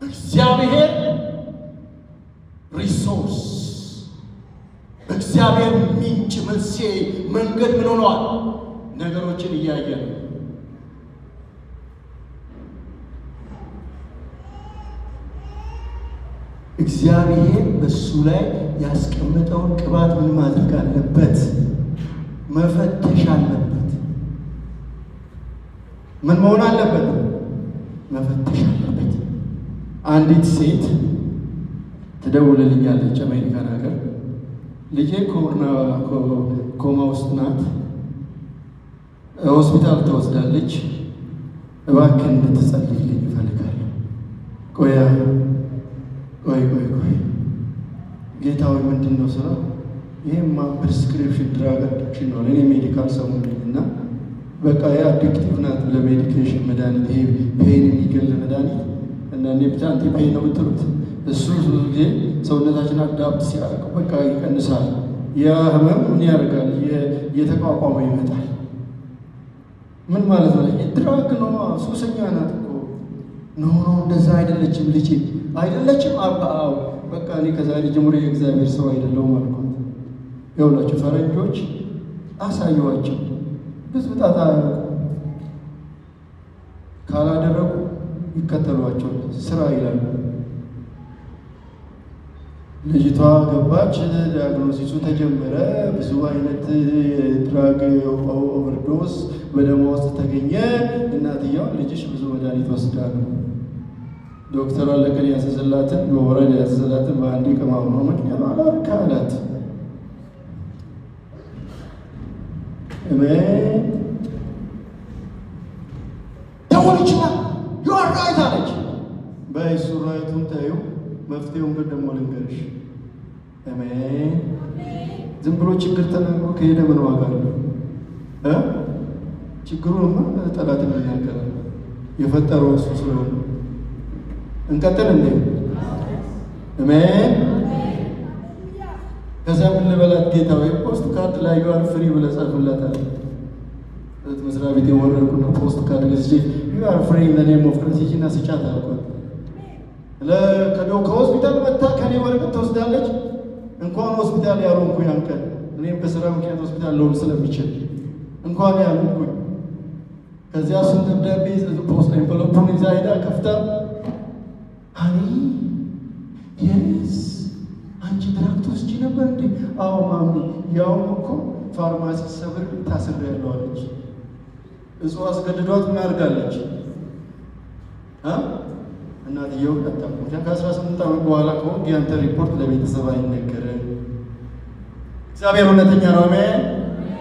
በእግዚአብሔር resource፣ በእግዚአብሔር ምንጭ፣ መንስኤ፣ መንገድ ምን ሆነዋል? ነገሮችን እያየ ነው። እግዚአብሔር በሱ ላይ ያስቀመጠውን ቅባት ምን ማድረግ አለበት? መፈተሽ አለበት። ምን መሆን አለበት? መፈተሽ አለበት። አንዲት ሴት ትደውልልኛለች፣ አሜሪካን ሀገር። ልጄ ኮሮና ኮማ ውስጥ ናት፣ ሆስፒታል ተወስዳለች። እባክህ እንድትጸልይልኝ እፈልጋለሁ። ቆያ፣ ቆይ ቆይ ቆይ፣ ጌታ ሆይ፣ ምንድን ነው ስራው? ይሄማ prescription drug addiction ነው። እኔ medical ሰው ነኝ እና በቃ ይሄ addictive ናት ለ medication መድኃኒት፣ ይሄ pain የሚገል መድኃኒት እና እኔ ብቻ anti pain ነው የምትሉት፣ እሱ ብዙ ጊዜ ሰውነታችን adapt ሲያደርገው በቃ ይቀንሳል። ያ ህመም ምን ያደርጋል? እየተቋቋመ ይመጣል። ምን ማለት ነው? Drug ነው፣ ሱሰኛ ናት እኮ። No, no፣ እንደዛ አይደለችም ልጄ፣ አይደለችም። አባ፣ አዎ፣ በቃ እኔ ከዛሬ ጀምሮ የእግዚአብሔር ሰው አይደለሁም አልኳት። ይኸውላችሁ ፈረንጆች አሳየዋቸው፣ ብዙ ጣጣ አያውቁም። ካላደረጉ ይከተሏቸው ስራ ይላሉ። ልጅቷ ገባች፣ diagnosis ኡ ተጀመረ። ብዙ አይነት የ drug overdose በደሟ ውስጥ ተገኘ። እናትየው ልጅሽ ብዙ መድኃኒት ወስዳ ነው። ዶክተሯ ለቀን ያዘዘላትን፣ በወረድ ያዘዘላትን በአንዴ ቅማም ነው። ምክንያቱ አላርካ አላት። አሜን። ደወለችና you are right አለች። በይ እሱ right ኡን ተይው፣ መፍትሄውን ግን ደግሞ ልንገርሽ። አሜን። ዝም ብሎ ችግር ተናግሮ ከሄደ ምን ዋጋ አለው? ችግሩንማ ጠላት ይናገራል፣ የፈጠረው እሱ ስለሆነ። እንቀጥል እንዴ? አሜን። ከዚያ ምን ልበላት? ጌታ ወይ post card ላይ you are free ብለህ ጻፍላታል። መስሪያ ቤት የወረድኩና post card ገዝቼ you are free in the name of Christ ሂጂና ስጫት አልኳት። ከሆስፒታል መታ ከኔ ወረቀት ትወስዳለች። እንኳን ሆስፒታል ያልሆንኩ ያን ቀን፣ እኔም በስራ ምክንያት ሆስፒታል ልሆን ስለሚችል እንኳን ያልሆንኩኝ። ከዚያ እሱን ደብዳቤ post envelope ኡን ይዛ ሄዳ ከፍታ honey፣ yes፣ አንቺ drug ትወስጂ ነበር እንዴ? አዎ mommy፣ ያውም እኮ ፋርማሲ ሰብር ታስሬያለሁ አለች። እጹ አስገድዷት ምን አድርጋለች? እናትየው ቀጠልኩት። ከ18 ዓመት በኋላ ከሆንክ ያንተ ሪፖርት ለቤተሰብ አይነገርም። እግዚአብሔር እውነተኛ ነው። አሜን።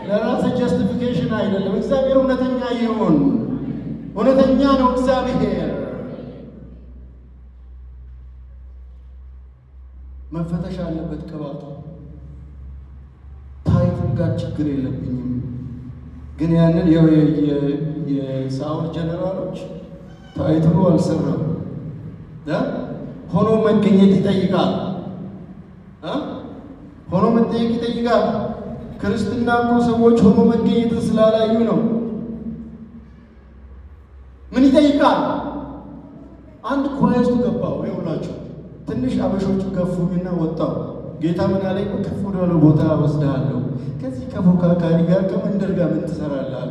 ለራስ justification አይደለም። እግዚአብሔር እውነተኛ ይሁን። እውነተኛ ነው እግዚአብሔር። መፈተሽ አለበት ቅባቱ። Title ጋር ችግር የለብኝም፣ ግን ያንን የሳኦል ጀነራሎች title ኡ አልሰራም። ሆኖ መገኘት ይጠይቃል። ሆኖ መጠየቅ ይጠይቃል። ክርስትና እኮ ሰዎች ሆኖ መገኘትን ስላላዩ ነው። ምን ይጠይቃል? አንድ choir ውስጥ ገባው። ይኸውላችሁ ትንሽ አበሾቹ ገፉኝና ወጣው። ጌታ ምን አለኝ? ከፍ ወዳለ ቦታ ወስድሃለሁ። ከዚህ ከፎካካሪ ጋር ከመንደር ጋር ምን ትሰራለህ?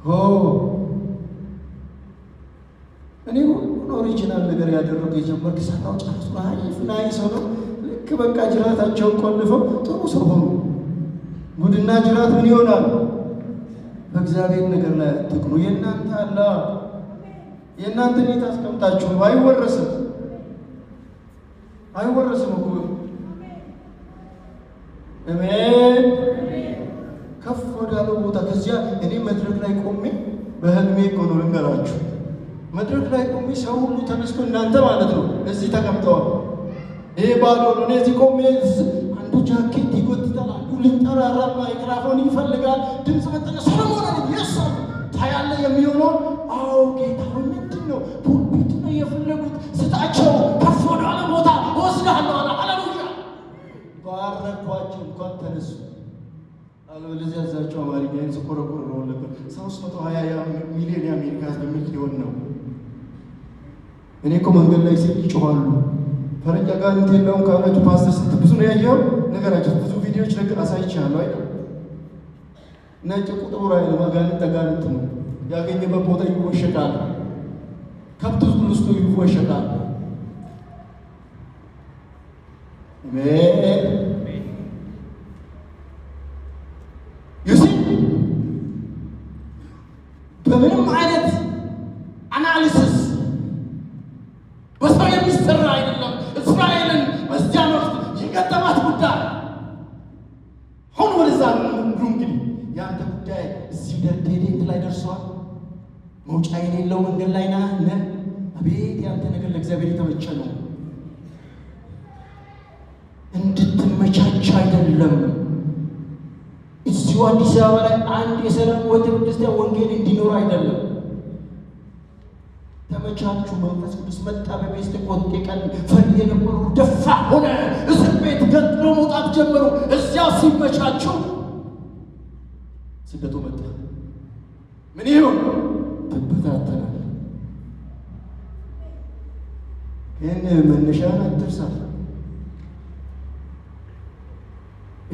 ሆ እኔ ሁሉን original ነገር ያደረጉ የጀመርክ ሰራው ጨርሱ አሪፍ nice ሆነው ልክ በቃ ጅራታቸውን ቆልፈው ጥሩ ሰው ሆኑ። ጉድና ጅራት ምን ይሆናል? በእግዚአብሔር ነገር ላይ አትቅኑ። የእናንተ አላ የእናንተ ቤት አስቀምጣችሁ ነው። አይወረስም፣ አይወረስም እኮ አሜን። ከፍ ወዳለው ቦታ ከዚያ እኔ መድረክ ላይ ቆሜ በህልሜ እኮ ነው ልንገራችሁ። መድረክ ላይ ቆሜ ሰው ሁሉ ተነስቶ እናንተ ማለት ነው እዚህ ተቀምጠዋል። ይሄ ባዶ ነው። እኔ እዚህ ቆሜ አንዱ ጃኬት ይጎትታል፣ አንዱ ሊጠራራ ማይክራፎን ይፈልጋል። ድምፅ መጠነ ሰለሞን የሳ ታያለ የሚሆነው አዎ ጌታ ሆይ ምንድን ነው pulpit ኡ ነው የፈለጉት ስጣቸው፣ ከፍ ወዳለ ቦታ እወስድሃለሁ አለ። ሃሌሉያ ባረኳቸው። እንኳን ተነሱ አለበለዚያ እዛቸው አማርኛዬን ስቆረቆር ነው ነበር። 320 ሚሊዮን የአሜሪካ ሕዝብ ምን ሊሆን ነው? እኔ እኮ መንገድ ላይ ሲሄድ ይጮኻሉ። ፈረንጅ አጋንንት የለውም ካላችሁ ፓስተር ስንት ብዙ ነው ያየኸው ነገራቸው። ብዙ ቪዲዮዎች ነገር አሳይቻለሁ አይደል? ነጭ ቁጥሩ አይልም። አጋንንት አጋንንት ነው። ያገኘበት ቦታ ይወሸቃል። ከብት ውስጥ ይወሸቃል። አሜን you see በምንም አይነት analysis በሰው የሚሰራ አይደለም። እስራኤልን በዚያን ወቅት የገጠማት ጉዳይ አሁን ወደዛ እንዱ እንግዲህ የአንተ ጉዳይ እዚህ dead end ላይ ደርሰዋል። መውጫ የሌለው መንገድ ላይ ነህ። አቤት የአንተ ነገር ለእግዚአብሔር የተመቸ ነው። እንድትመቻች አይደለም። እዚሁ አዲስ አበባ ላይ አንድ የሰላም ቤተ ክርስቲያን ወንጌል እንዲኖር አይደለም። ተመቻቹ። መንፈስ ቅዱስ መጣ። በጴንጤቆስጤ ቀን ፈሪ የነበሩ ደፋ ሆነ። እስር ቤት ገንጥሎ መውጣት ጀመሩ። እዚያ ሲመቻቹ ስደቱ መጣ። ምን ይሁን ትበታተናል። ግን መነሻን አትርሳ።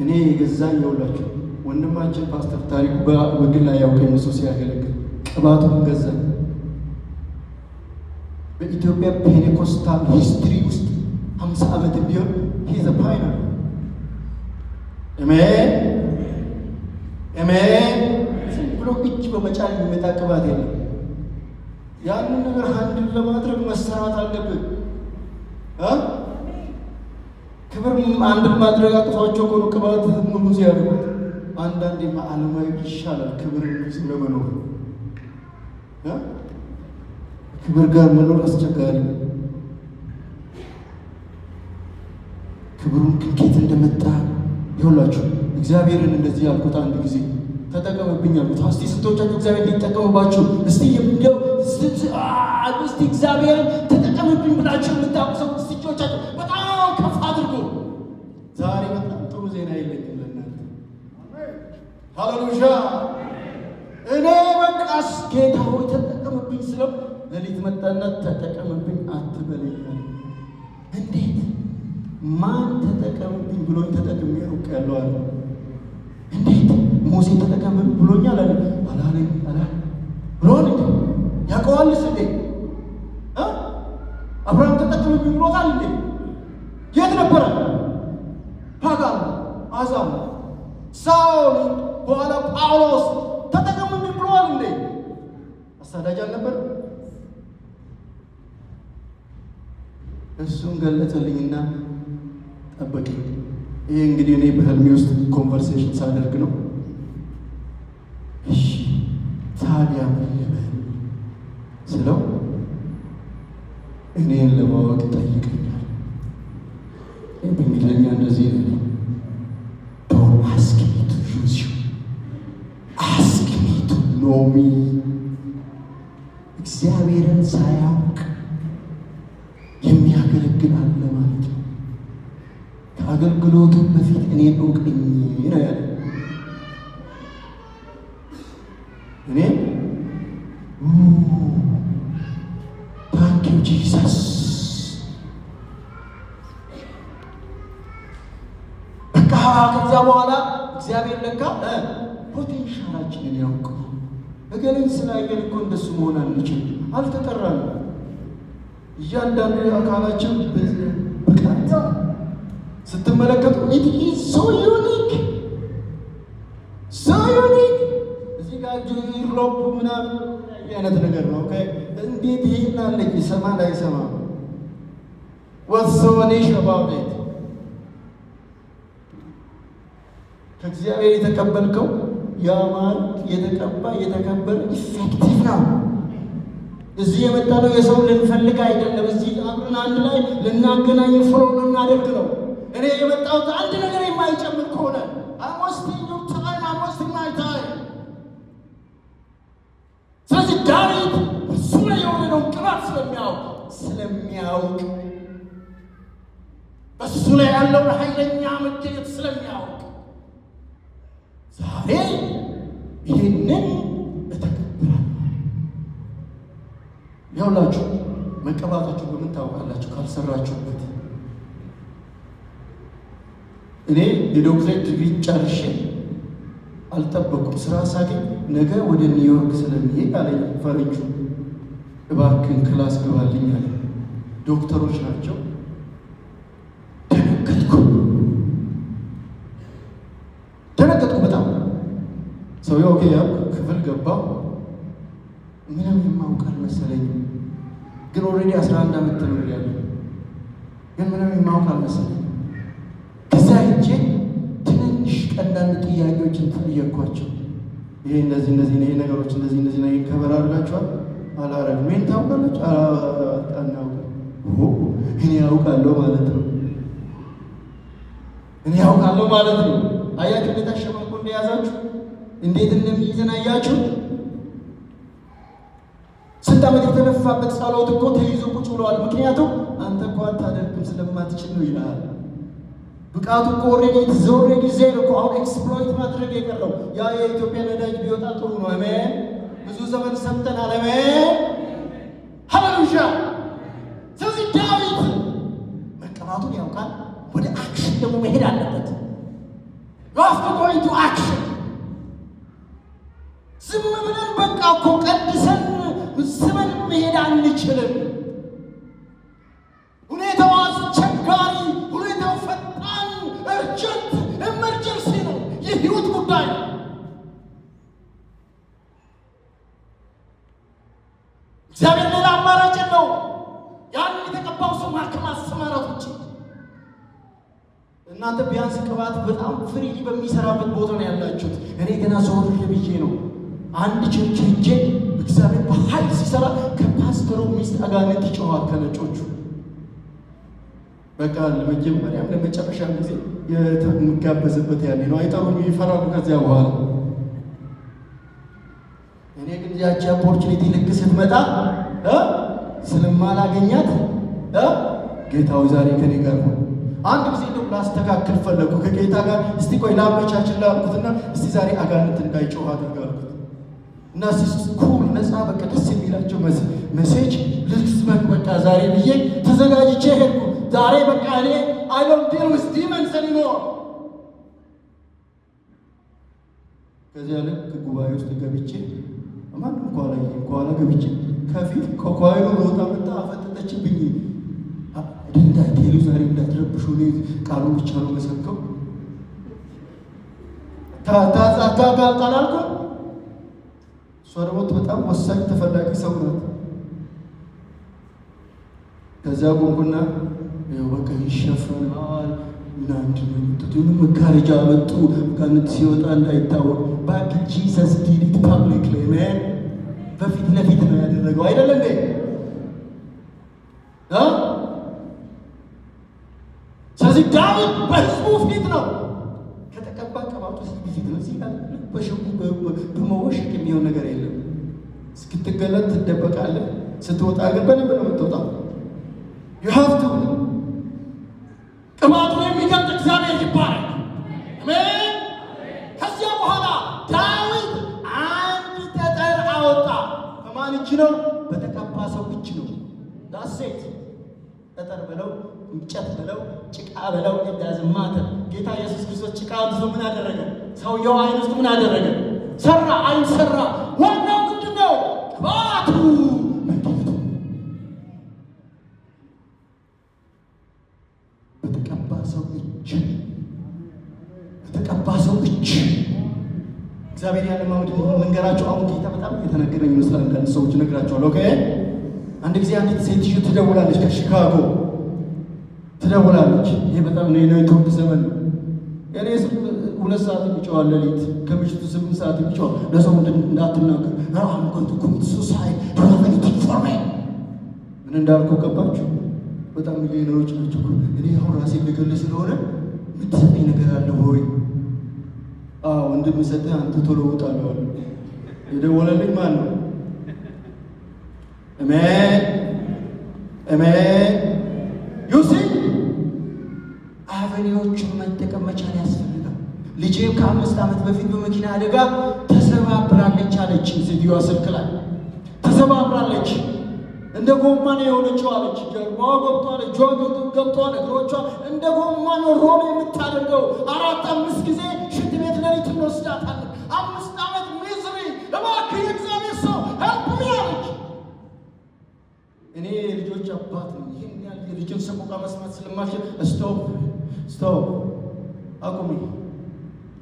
እኔ የገዛኝ የውላችሁ ወንድማችን ፓስተር ታሪኩ በግል አያውቀኝ፣ እሱ ሲያገለግል ቅባቱን ገዛኝ። በኢትዮጵያ Pentecostal history ውስጥ 50 ዓመት ቢሆን he's a pioneer። አሜን አሜን። ዝም ብሎ እጅ በመጫን የሚመጣ ቅባት የለም። ያንን ነገር handle ለማድረግ መሰራት አለብን። ክብር handle ማድረግ አቅቷቸው ከሆኑ ቅባት ሙሉ ሲያደርጉት አንዳንዴማ ዓለማዊ ይሻላል ክብር ይዞ ለመኖር። ክብር ጋር መኖር አስቸጋሪ ነው። ክብሩን ግን ከየት እንደመጣ ይኸውላችሁ። እግዚአብሔርን እንደዚህ ያልኩት አንድ ጊዜ ተጠቀምብኝ አልኩት። እስቲ ስንቶቻችሁ እግዚአብሔር እንዲጠቀምባችሁ እስቲ እንደው እስቲ እግዚአብሔርን ተጠቀምብኝ ብላችሁ የምታውቁ ሰው እስቲ እጆቻችሁ በጣም ከፍ አድርጉ። ዛሬ በጣም ጥሩ ዜና የለኝም ለእናንተ። ሃሌሉያ። እኔ በቃስ ጌታ ሆይ ተጠቀምብኝ ስለው ሌሊት መጣና ተጠቀምብኝ አትበለኝ አለ። እንዴት ማን ተጠቀምብኝ ብሎኝ ተጠቅሜ አውቃለሁ አለ። እንዴት ሙሴ ተጠቀምብኝ ብሎኛል አለ። አላለኝ አላ ብሎን እንዴ ያውቀዋልስ እንዴ አብርሃም ተጠቀምብኝ ብሎታል እንዴ? የት ነበረ? Pagan አሕዛብ ሳውል በኋላ ጳውሎስ ተጠቀምብኝ ብሎዋል እንዴ? አሳዳጅ አልነበር? እሱን ገለጸልኝና ጠበቀኝ። ይሄ እንግዲህ እኔ በህልሜ ውስጥ conversation ሳደርግ ነው። እሺ ታዲያ ምን ልበል ስለው እኔን ለማወቅ ጠይቀኛል። በእንግሊዝኛ እንደዚህ ነው፣ "Don't ask me to use you, ask me to know me።" እግዚአብሔርን ሳያውቅ የሚያገለግል አለ ማለት ነው። ከአገልግሎቱ በፊት እኔን እውቀኝ ነው ያለ። እኔም thank you Jesus። በቃ ከዚያ በኋላ እግዚአብሔር ለካ potential ኣችንን ያውቀው። እገሌን ስላየን እኮ እንደሱ መሆን አንችልም፣ አልተጠራንም። እያንዳንዱ የአካላችን ብቃት ስትመለከቱ it is so unique, so unique። እዚህ ጋር earlobe ምናምን አይነት ነገር ነው። እንዴት ይሄን አለኝ ይሰማል አይሰማም? What's so an issue about it? ከእግዚአብሔር የተቀበልከው ያማረ፣ የተቀባ፣ የተከበረ effective ነው። እዚህ የመጣነው የሰው ልንፈልግ አይደለም። እዚህ አብረን አንድ ላይ ልናገናኝ flow ልናደርግ ነው። እኔ የመጣሁት አንድ ነገር የማይጨምር ከሆነ I'm wasting your time, I'm wasting my time። ስለዚህ ዳዊት እሱ ላይ የወረደውን ቅባት ስለሚያውቅ፣ በሱ ላይ ያለውን ኃይለኛ መገኘት ስለሚያውቅ ዛሬ ይህንን እተገብራለሁ። ያውላችሁ መቀባታችሁ በምን ታውቃላችሁ? ካልሰራችሁበት። እኔ የዶክትሬት ዲግሪ ጨርሼ አልጠበኩም። ስራ ሳገኝ ነገ ወደ ኒውዮርክ ስለሚሄድ አለኝ ፈረንጁ፣ እባክን class ግባልኝ አለ። ዶክተሮች ናቸው። ደነገጥኩ፣ ደነገጥኩ በጣም። ሰውዬው okay ያልኩ ክፍል ገባሁ። ምንም የማውቅ አልመሰለኝም፣ ግን already 11 ዓመት ተምሬያለሁ። ግን ምንም የማውቅ አልመሰለኝም። ከዛ ሄጄ ትንንሽ ቀንዳንድ ጥያቄዎችን ጠየኳቸው። ይሄ እንደዚህ እንደዚህ ይሄ ነገሮች እንደዚህ እንደዚህ ነው፣ ይሄን cover አድርጋችኋል? አላረግም። ይሄን ታውቃላችሁ? አናውቅም። እኔ ያውቃለሁ ማለት ነው። እኔ ያውቃለሁ ማለት ነው። አያችሁ እንዴት አሸማቆ እንደያዛችሁ፣ እንዴት እንደሚይዘን አያችሁ። ስንት ዓመት የተለፋበት ጸሎት እኮ ተይዞ ቁጭ ብለዋል። ምክንያቱም አንተ እኮ አታደርግም ስለማትችል ነው ይልሃል። ብቃቱ እኮ already already there እኮ፣ አሁን exploit ማድረግ የቀረው ያ የኢትዮጵያ ነዳጅ ቢወጣ ጥሩ ነው። አሜን። ብዙ ዘመን ሰምተናል። አሜን፣ ሃሌሉያ። ስለዚህ ዳዊት መቀባቱን ያውቃል። ወደ action ደግሞ መሄድ አለበት። You have to go into action። ዝም ብለን በቃ እኮ ቀድሰን ስመን መሄድ አንችልም። ሁኔታው አስቸጋሪ፣ ሁኔታው ፈጣን፣ urgent emergency ነው። የህይወት ጉዳይ ነው። እግዚአብሔር ሌላ አማራጭ ነው። ያን የተቀባው ሰው ከማሰማራት ውጭ። እናንተ ቢያንስ ቅባት በጣም freely በሚሰራበት ቦታ ነው ያላችሁት። እኔ ገና ዞር ብዬ ነው። አንድ church ሄጄ እግዚአብሔር በኃይል ሲሰራ ከፓስተሩ ሚስት አጋንንት ይጮኻል ከነጮቹ። በቃ ለመጀመሪያም ለመጨረሻም ጊዜ የምጋበዝበት ያኔ ነው። አይጠሩም፣ ይፈራሉ ከዚያ በኋላ። እኔ ግን ያቺ opportunity ልክ ስትመጣ ስለማላገኛት ጌታው ዛሬ ከኔ ጋር ሆነ። አንድ ጊዜ እንደው ላስተካክል ፈለግኩ ከጌታ ጋር። እስቲ ቆይ ላመቻችን ላልኩትና እስቲ ዛሬ አጋንንት እንዳይጮህ አድርግ አልኩት እና እስቲ cool ነፃ በቃ ደስ የሚላቸው message ልስበክ በቃ ዛሬ ብዬ ተዘጋጅቼ ሄድኩ። ዛሬ በቃ እኔ I don't deal with demons anymore። ከዚያ ልክ ጉባኤ ውስጥ ገብቼ ማንም ከኋላ ከኋላ ገብቼ ከፊት ከ choir ኡ ሮጣ መጣ፣ አፈጠጠችብኝ። እንዳትሄዱ ዛሬ እንዳትረብሹ፣ እኔ ቃሉን ብቻ ነው መሰብከው። ታታታታላልኩ። እሷ ደግሞ በጣም ወሳኝ ተፈላጊ ሰው ናት። ከዚያ ቆምኩና ይኸው በቃ ይሸፈናል ምናምን ነው የመጡት። የሆነ መጋረጃ አመጡ፣ አጋንንት ሲወጣ እንዳይታወቅ። But Jesus did it publicly, man። በፊት ለፊት ነው ያደረገው፣ አይደል እንዴ? እ ስለዚህ ዳዊት በህዝቡ ፊት ነው ከተቀባ ቅባቱ ፊት ነው። እዚህ ጋር በሽጉ በመወሸቅ የሚሆን ነገር የለም። እስክትገለጥ ትደበቃለህ። ስትወጣ ግን በደንብ ነው የምትወጣው። You have to። ቅባቱን የሚገልጥ እግዚአብሔር ይባረክ። አሜን። ከዚያ በኋላ ዳዊት አንድ ጠጠር አወጣ። በማን እጅ ነው? በተቀባ ሰው እጅ ነው። That's it። ጠጠር በለው፣ እንጨት በለው፣ ጭቃ በለው፣ it doesn't matter። ጌታ ኢየሱስ ክርስቶስ ጭቃ አምጥቶ ምን አደረገ? ሰውየው አይን ውስጥ ምን አደረገ? ሰራ፣ አይን ሰራ። ዋናው ምንድን ነው? ቅባቱ መገለጡ። በተቀባ ሰው እጅ፣ በተቀባ ሰው እጅ እግዚአብሔር ያለማመድ ልንገራቸው። አሁን ጌታ በጣም እየተናገረኝ ይመስላል። አንዳንድ ሰዎች እነግራቸዋለሁ። Okay፣ አንድ ጊዜ አንዲት ሴትዮ ትደውላለች፣ ከሺካጎ ትደውላለች። ይሄ በጣም ነው የኔትወርክ ዘመን ነው። የኔ ስልክ 2 ሰዓት የሚጮሃል፣ ሌሊት ከምሽቱ 8 ሰዓት የሚጮሃል። ለሰው እንዳትናገር፣ I'm going to commit suicide, do you have anything for me? ምን እንዳልኩ ገባችሁ? በጣም ሚሊዮነሮች ናቸው። እኔ አሁን ራሴን ልገል ስለሆነ የምትሰጠኝ ነገር አለ ወይ? አዎ፣ እንደምሰጥህ አንተ ቶሎ ውጣ አለዋለሁ። የደወለልኝ ማን ነው? አሜን አሜን። You see፣ avenue ዎችን መጠቀም መቻል ያስፈልጋል። ልጄ ከ5 ዓመት በፊት በመኪና አደጋ ተሰባብራለች አለችኝ ሴትዮዋ ስልክ ላይ። ተሰባብራለች፣ እንደ ጎማ ነው የሆነችው አለች። ጀርባዋ ገብቷል፣ እጇ ገብቷል፣ እግሮቿ እንደ ጎማ ነው roll የምታደርገው። አራት አምስት ጊዜ ሽንት ቤት ሌሊት እንወስዳታለን። 5 ዓመት misery። እባክህ የእግዚአብሔር ሰው help me አለች። እኔ የልጆች አባት ነኝ። ይህን ያህል የልጅን ሰቆቃ መስማት ስለማልችል stop, stop፣ አቁሚ።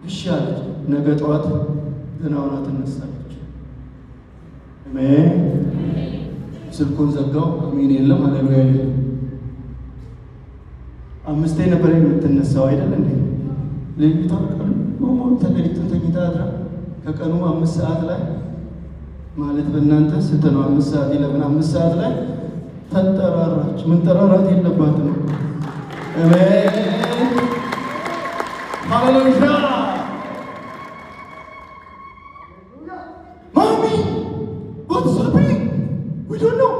እሺ አለች። ነገ ጠዋት ገና ሆና ትነሳለች። አሜን። ስልኩን ዘጋው። አሜን የለም፣ ሃሌሉያ የለም። አምስቴ ነበር የምትነሳው፣ አይደል እንዴ? ሌሊቷ ቀኑ ሙሉ ሌሊቱን ተኝታ አድራ ከቀኑ 5 ሰዓት ላይ፣ ማለት በእናንተ ስንት ነው? 5 ሰዓት 11 5 ሰዓት ላይ ተንጠራራች። መንጠራራት የለባትም። አሜን፣ ሃሌሉያ። Mommy, what's happening? We don't know።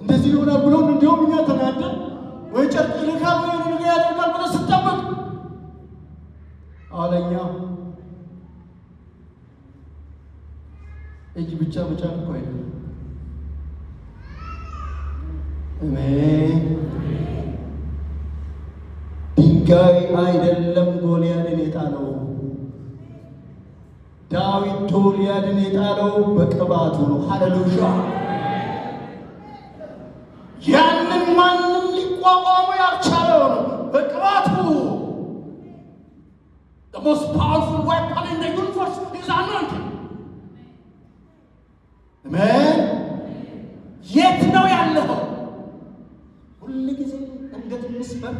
እንደዚህ ይሆናል ብሎን እንዲሁም እኛ ተናደን ወይ ጨርቅ ይልካል ወይ የሆነ ነገር ያደርጋል ብለን ስንጠብቅ አለኛ እጅ ብቻ መጫን እኮ አይደለም። አሜን። ድንጋይ አይደለም ጎልያድን የጣለው። ዳዊት ጎልያድን የጣለው በቅባቱ ነው። ሃሌሉያ። ያንን ማንም ሊቋቋሙ ያልቻለው ነው በቅባቱ። The most powerful weapon in the universe is anointing. አሜን። የት ነው ያለኸው? ሁል ጊዜ አንገት እንስበር፣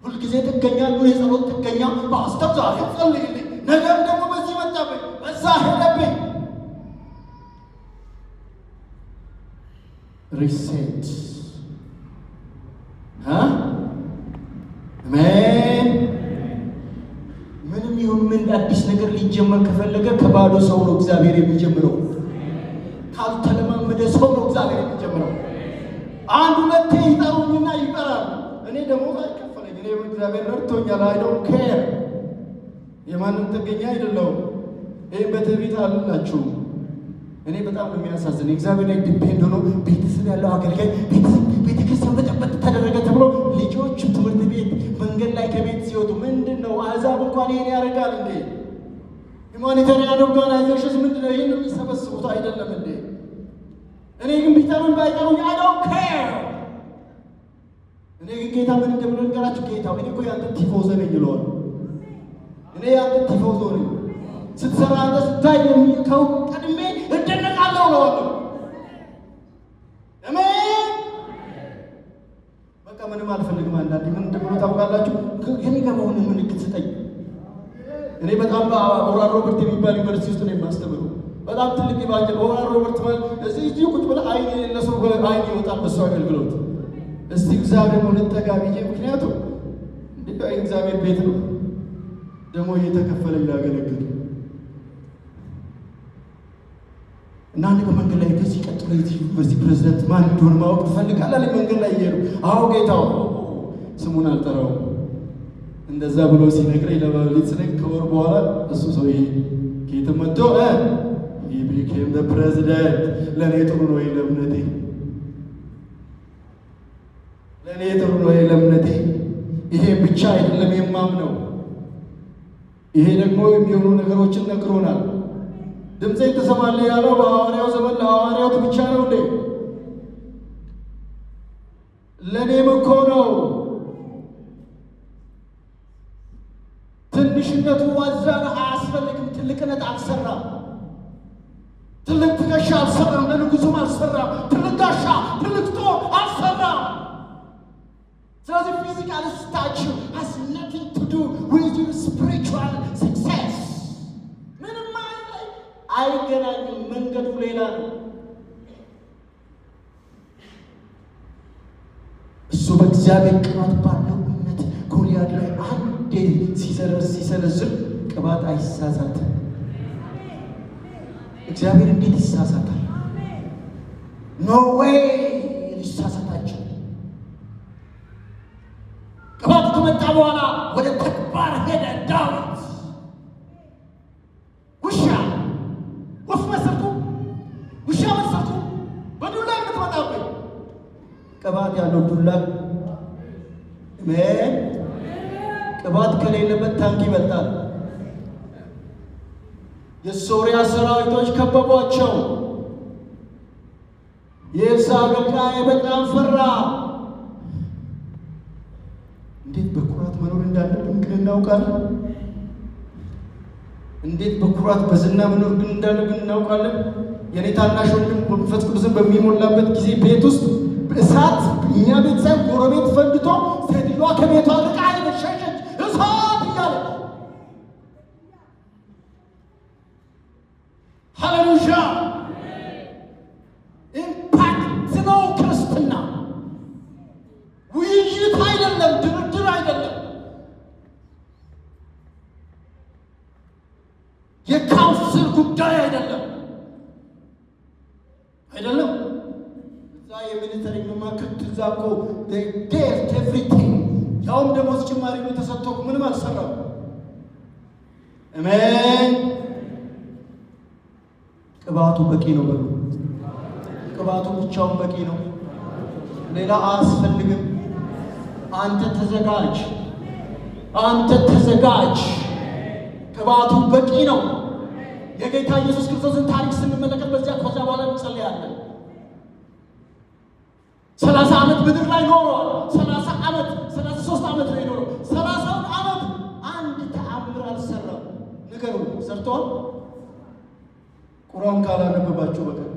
ሁል ጊዜ ጥገኛ ነው፣ የጸሎት ጥገኛ። ፓስተር ዛሬ ጸልይልኝ፣ ነገም ደግሞ በዚህ መጣብኝ፣ በዛ ሄደብኝ። Reset። አሜን። ምንም ይሁን ምን አዲስ ነገር ሊጀመር ከፈለገ ከባዶ ሰው ነው እግዚአብሔር የሚጀምረው። ካልተለማመደ ሰው ነው እግዚአብሔር የሚጀምረው። አንድ ሁለቴ ይጠሩኝና ይቀራሉ። እኔ ደሞዝ አይከፈለኝ። እኔ እግዚአብሔር ረድቶኛል። I don't care። የማንም ጥገኛ አይደለሁም። ይህም በትዕቢት አልላችሁም። እኔ በጣም ነው የሚያሳዝን፣ እግዚአብሔር ላይ depend ሆኖ ቤተሰብ ያለው አገልጋይ ቤተሰብ ቤተክርስቲያን በጠበጥ ተደረገ ተብሎ ልጆቹ ትምህርት ቤት መንገድ ላይ ከቤት ሲወጡ ምንድን ነው፣ አሕዛብ እንኳን ይሄን ያደርጋል እንዴ? Humanitarian organizations ምንድን ነው ይህን የሚሰበስቡት፣ አይደለም እንዴ? እኔ ግን ቢጠሩኝ ባይጠሩኝ I don't care። እኔ ግን ጌታ ምን እንደምለው ልንገራችሁ። ጌታ፣ እኔ እኮ ያንተ ቲፎዞ ነኝ ይለዋል። እኔ ያንተ ቲፎዞ ነኝ። ስትሰራ አንተ ስታይ ቀድሜ ነው እለዋለሁ። አሜን። በቃ ምንም አልፈልግም። አንዳንዴ ምን እንደሆነ ታውቃላችሁ? ከኔ ጋር መሆን ምልክት ስጠኝ። እኔ በጣም በኦራል ሮበርት የሚባል ዩኒቨርሲቲ ውስጥ ነው የማስተምረው። በጣም ትልቅ evangel ኦራል ሮበርት ማለት እዚህ ቁጭ ብለህ አይን የሌለ ሰው አይን ይወጣል በሱ አገልግሎት። እስቲ እግዚአብሔር ነው ልጠጋ ብዬ፣ ምክንያቱም እግዚአብሔር ቤት ነው ደግሞ እየተከፈለኝ ላገለግል እና አንድ በመንገድ ላይ ከዚህ ቀጥሎ የዚህ ዩኒቨርሲቲ ፕሬዚደንት ማን እንደሆነ ማወቅ ትፈልጋለህ? መንገድ ላይ እየሄዱ አዎ ጌታው፣ ስሙን አልጠራውም። እንደዛ ብሎ ሲነግረኝ ለሌሊት ስለኝ ከወር በኋላ እሱ ሰውዬ ከየትም መጥቶ he became the president። ለእኔ ጥሩ ነው ወይ ለእምነቴ? ለእኔ ጥሩ ነው ወይ ለእምነቴ? ይሄ ብቻ አይደለም የማምነው። ይሄ ደግሞ የሚሆኑ ነገሮችን ነግሮናል። ድምፄን ትሰማለህ ያለው በሐዋርያው ዘመን ለሐዋርያት ብቻ ነው እንዴ? ለእኔም እኮ ነው። ትንሽነቱ ዋዛ አያስፈልግም። ትልቅነት አልሰራም። ትልቅ ትከሻ አልሰራም። ለንጉሱም አልሰራም። ትልቅ ጋሻ፣ ትልቅ ጦር አልሰራም። ስለዚህ physical stature has nothing to do with your spiritual success። ምንም አይገናኝም። መንገዱ ሌላ ነው። እሱ በእግዚአብሔር ቅባት ባለው እምነት ጎልያድ ላይ አንዴ ሲሰነዝር ቅባት አይሳሳትም። እግዚአብሔር እንዴት ይሳሳታል? No way ሊሳሳታቸው። ቅባቱ ከመጣ በኋላ ወደ ተግባር ሄደ ዳዊት። ውሻ ወፍ መሰልኩ፣ ውሻ መሰልኩ፣ በዱላ የምትመጣብኝ። ቅባት ያለው ዱላ ምን ቅባት ከሌለበት ታንክ ይበልጣል። የሶርያ ሰራዊቶች ከበቧቸው። የኤልሳዕ አገልጋይ በጣም ፈራ። እንዴት በኩራት መኖር እንዳለብን ግን እናውቃለን። እንዴት በኩራት በዝና መኖር ግን እንዳለብን እናውቃለን። የኔ ታናሽ ወንድም መንፈስ ቅዱስን በሚሞላበት ጊዜ ቤት ውስጥ እሳት፣ እኛ ቤት ሳይሆን ጎረቤት ፈንድቶ ሴትዮዋ ከቤቷ ርቃ ሄደች፣ ሸሸች፣ እሳት እያለች። ሃሌሉያ! Impact ነው ክርስትና። ውይይት አይደለም፣ ድርድር አይደለም፣ የ council ጉዳይ አይደለም፣ አይደለም። እዛ የ military መማክርት እዛ እኮ dealt everything፣ ያውም ደሞዝ ጭማሪ ነው ተሰጥቶ ምንም አልሰራም። አሜን። ቅባቱ በቂ ነው በሉ። ቅባቱ ብቻውን በቂ ነው። ሌላ አያስፈልግም። አንተ ተዘጋጅ፣ አንተ ተዘጋጅ። ቅባቱ በቂ ነው። የጌታ ኢየሱስ ክርስቶስን ታሪክ ስንመለከት በዚያ ከዚያ በኋላ እንጸልያለን። 30 ዓመት ምድር ላይ ኖረዋል። 30 ዓመት፣ 33 ዓመት ነው የኖረው። 30ውን ዓመት አንድ ተአምር አልሰራም። ንገሩ፣ ሰርተዋል? ቁርአን ካላነበባችሁ በቀር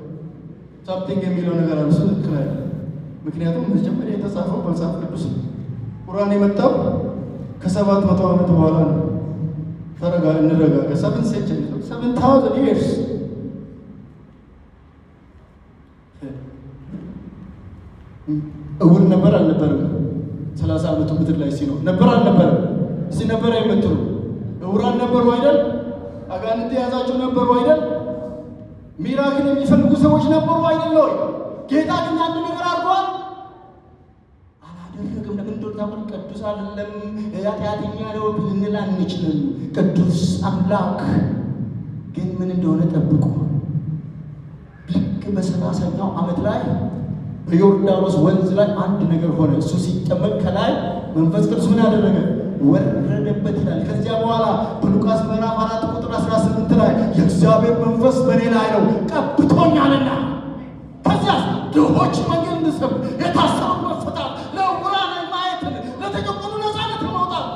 something የሚለው ነገር አለ። እሱ ትክክል አይደለም። ምክንያቱም መጀመሪያ የተጻፈው መጽሐፍ ቅዱስ ነው። ቁርአን የመጣው ከ700 ዓመት በኋላ ነው። ተረጋ፣ እንረጋጋ። 7 century፣ 7,000 years። እውር ነበር አልነበረም? 30 ዓመቱ ምድር ላይ ሲኖር ነበር አልነበረም? እስቲ ነበረ የምትሉ እውራን ነበሩ አይደል? አጋንንት የያዛቸው ነበሩ አይደል? Miracle የሚፈልጉ ሰዎች ነበሩ አይደል ወይ? ጌታ ግን አንድ ነገር አድርጓል? አላደረግም። ለምን እንደሆነ ታውቃለህ? ቅዱስ አይደለም፣ ኃጢአተኛ ነው ልንል አንችልም። ቅዱስ አምላክ ግን ምን እንደሆነ ጠብቁ። ልክ በ30ኛው ዓመት ላይ በዮርዳኖስ ወንዝ ላይ አንድ ነገር ሆነ። እሱ ሲጠመቅ ከላይ መንፈስ ቅዱስ ምን አደረገ? ወረደበት ይላል። ከዚያ በኋላ በሉቃስ ምዕራፍ 4 ቁጥር 18 ላይ የእግዚአብሔር መንፈስ በእኔ ላይ ነው ቀብቶኛልና፣ ከዚያ ድሆች ወንጌል እንድሰብክ፣ የታሰሩት መፈታት፣ ለዕውራን ማየትን፣ ለተጨቆኑ ነፃነት ለማውጣት፣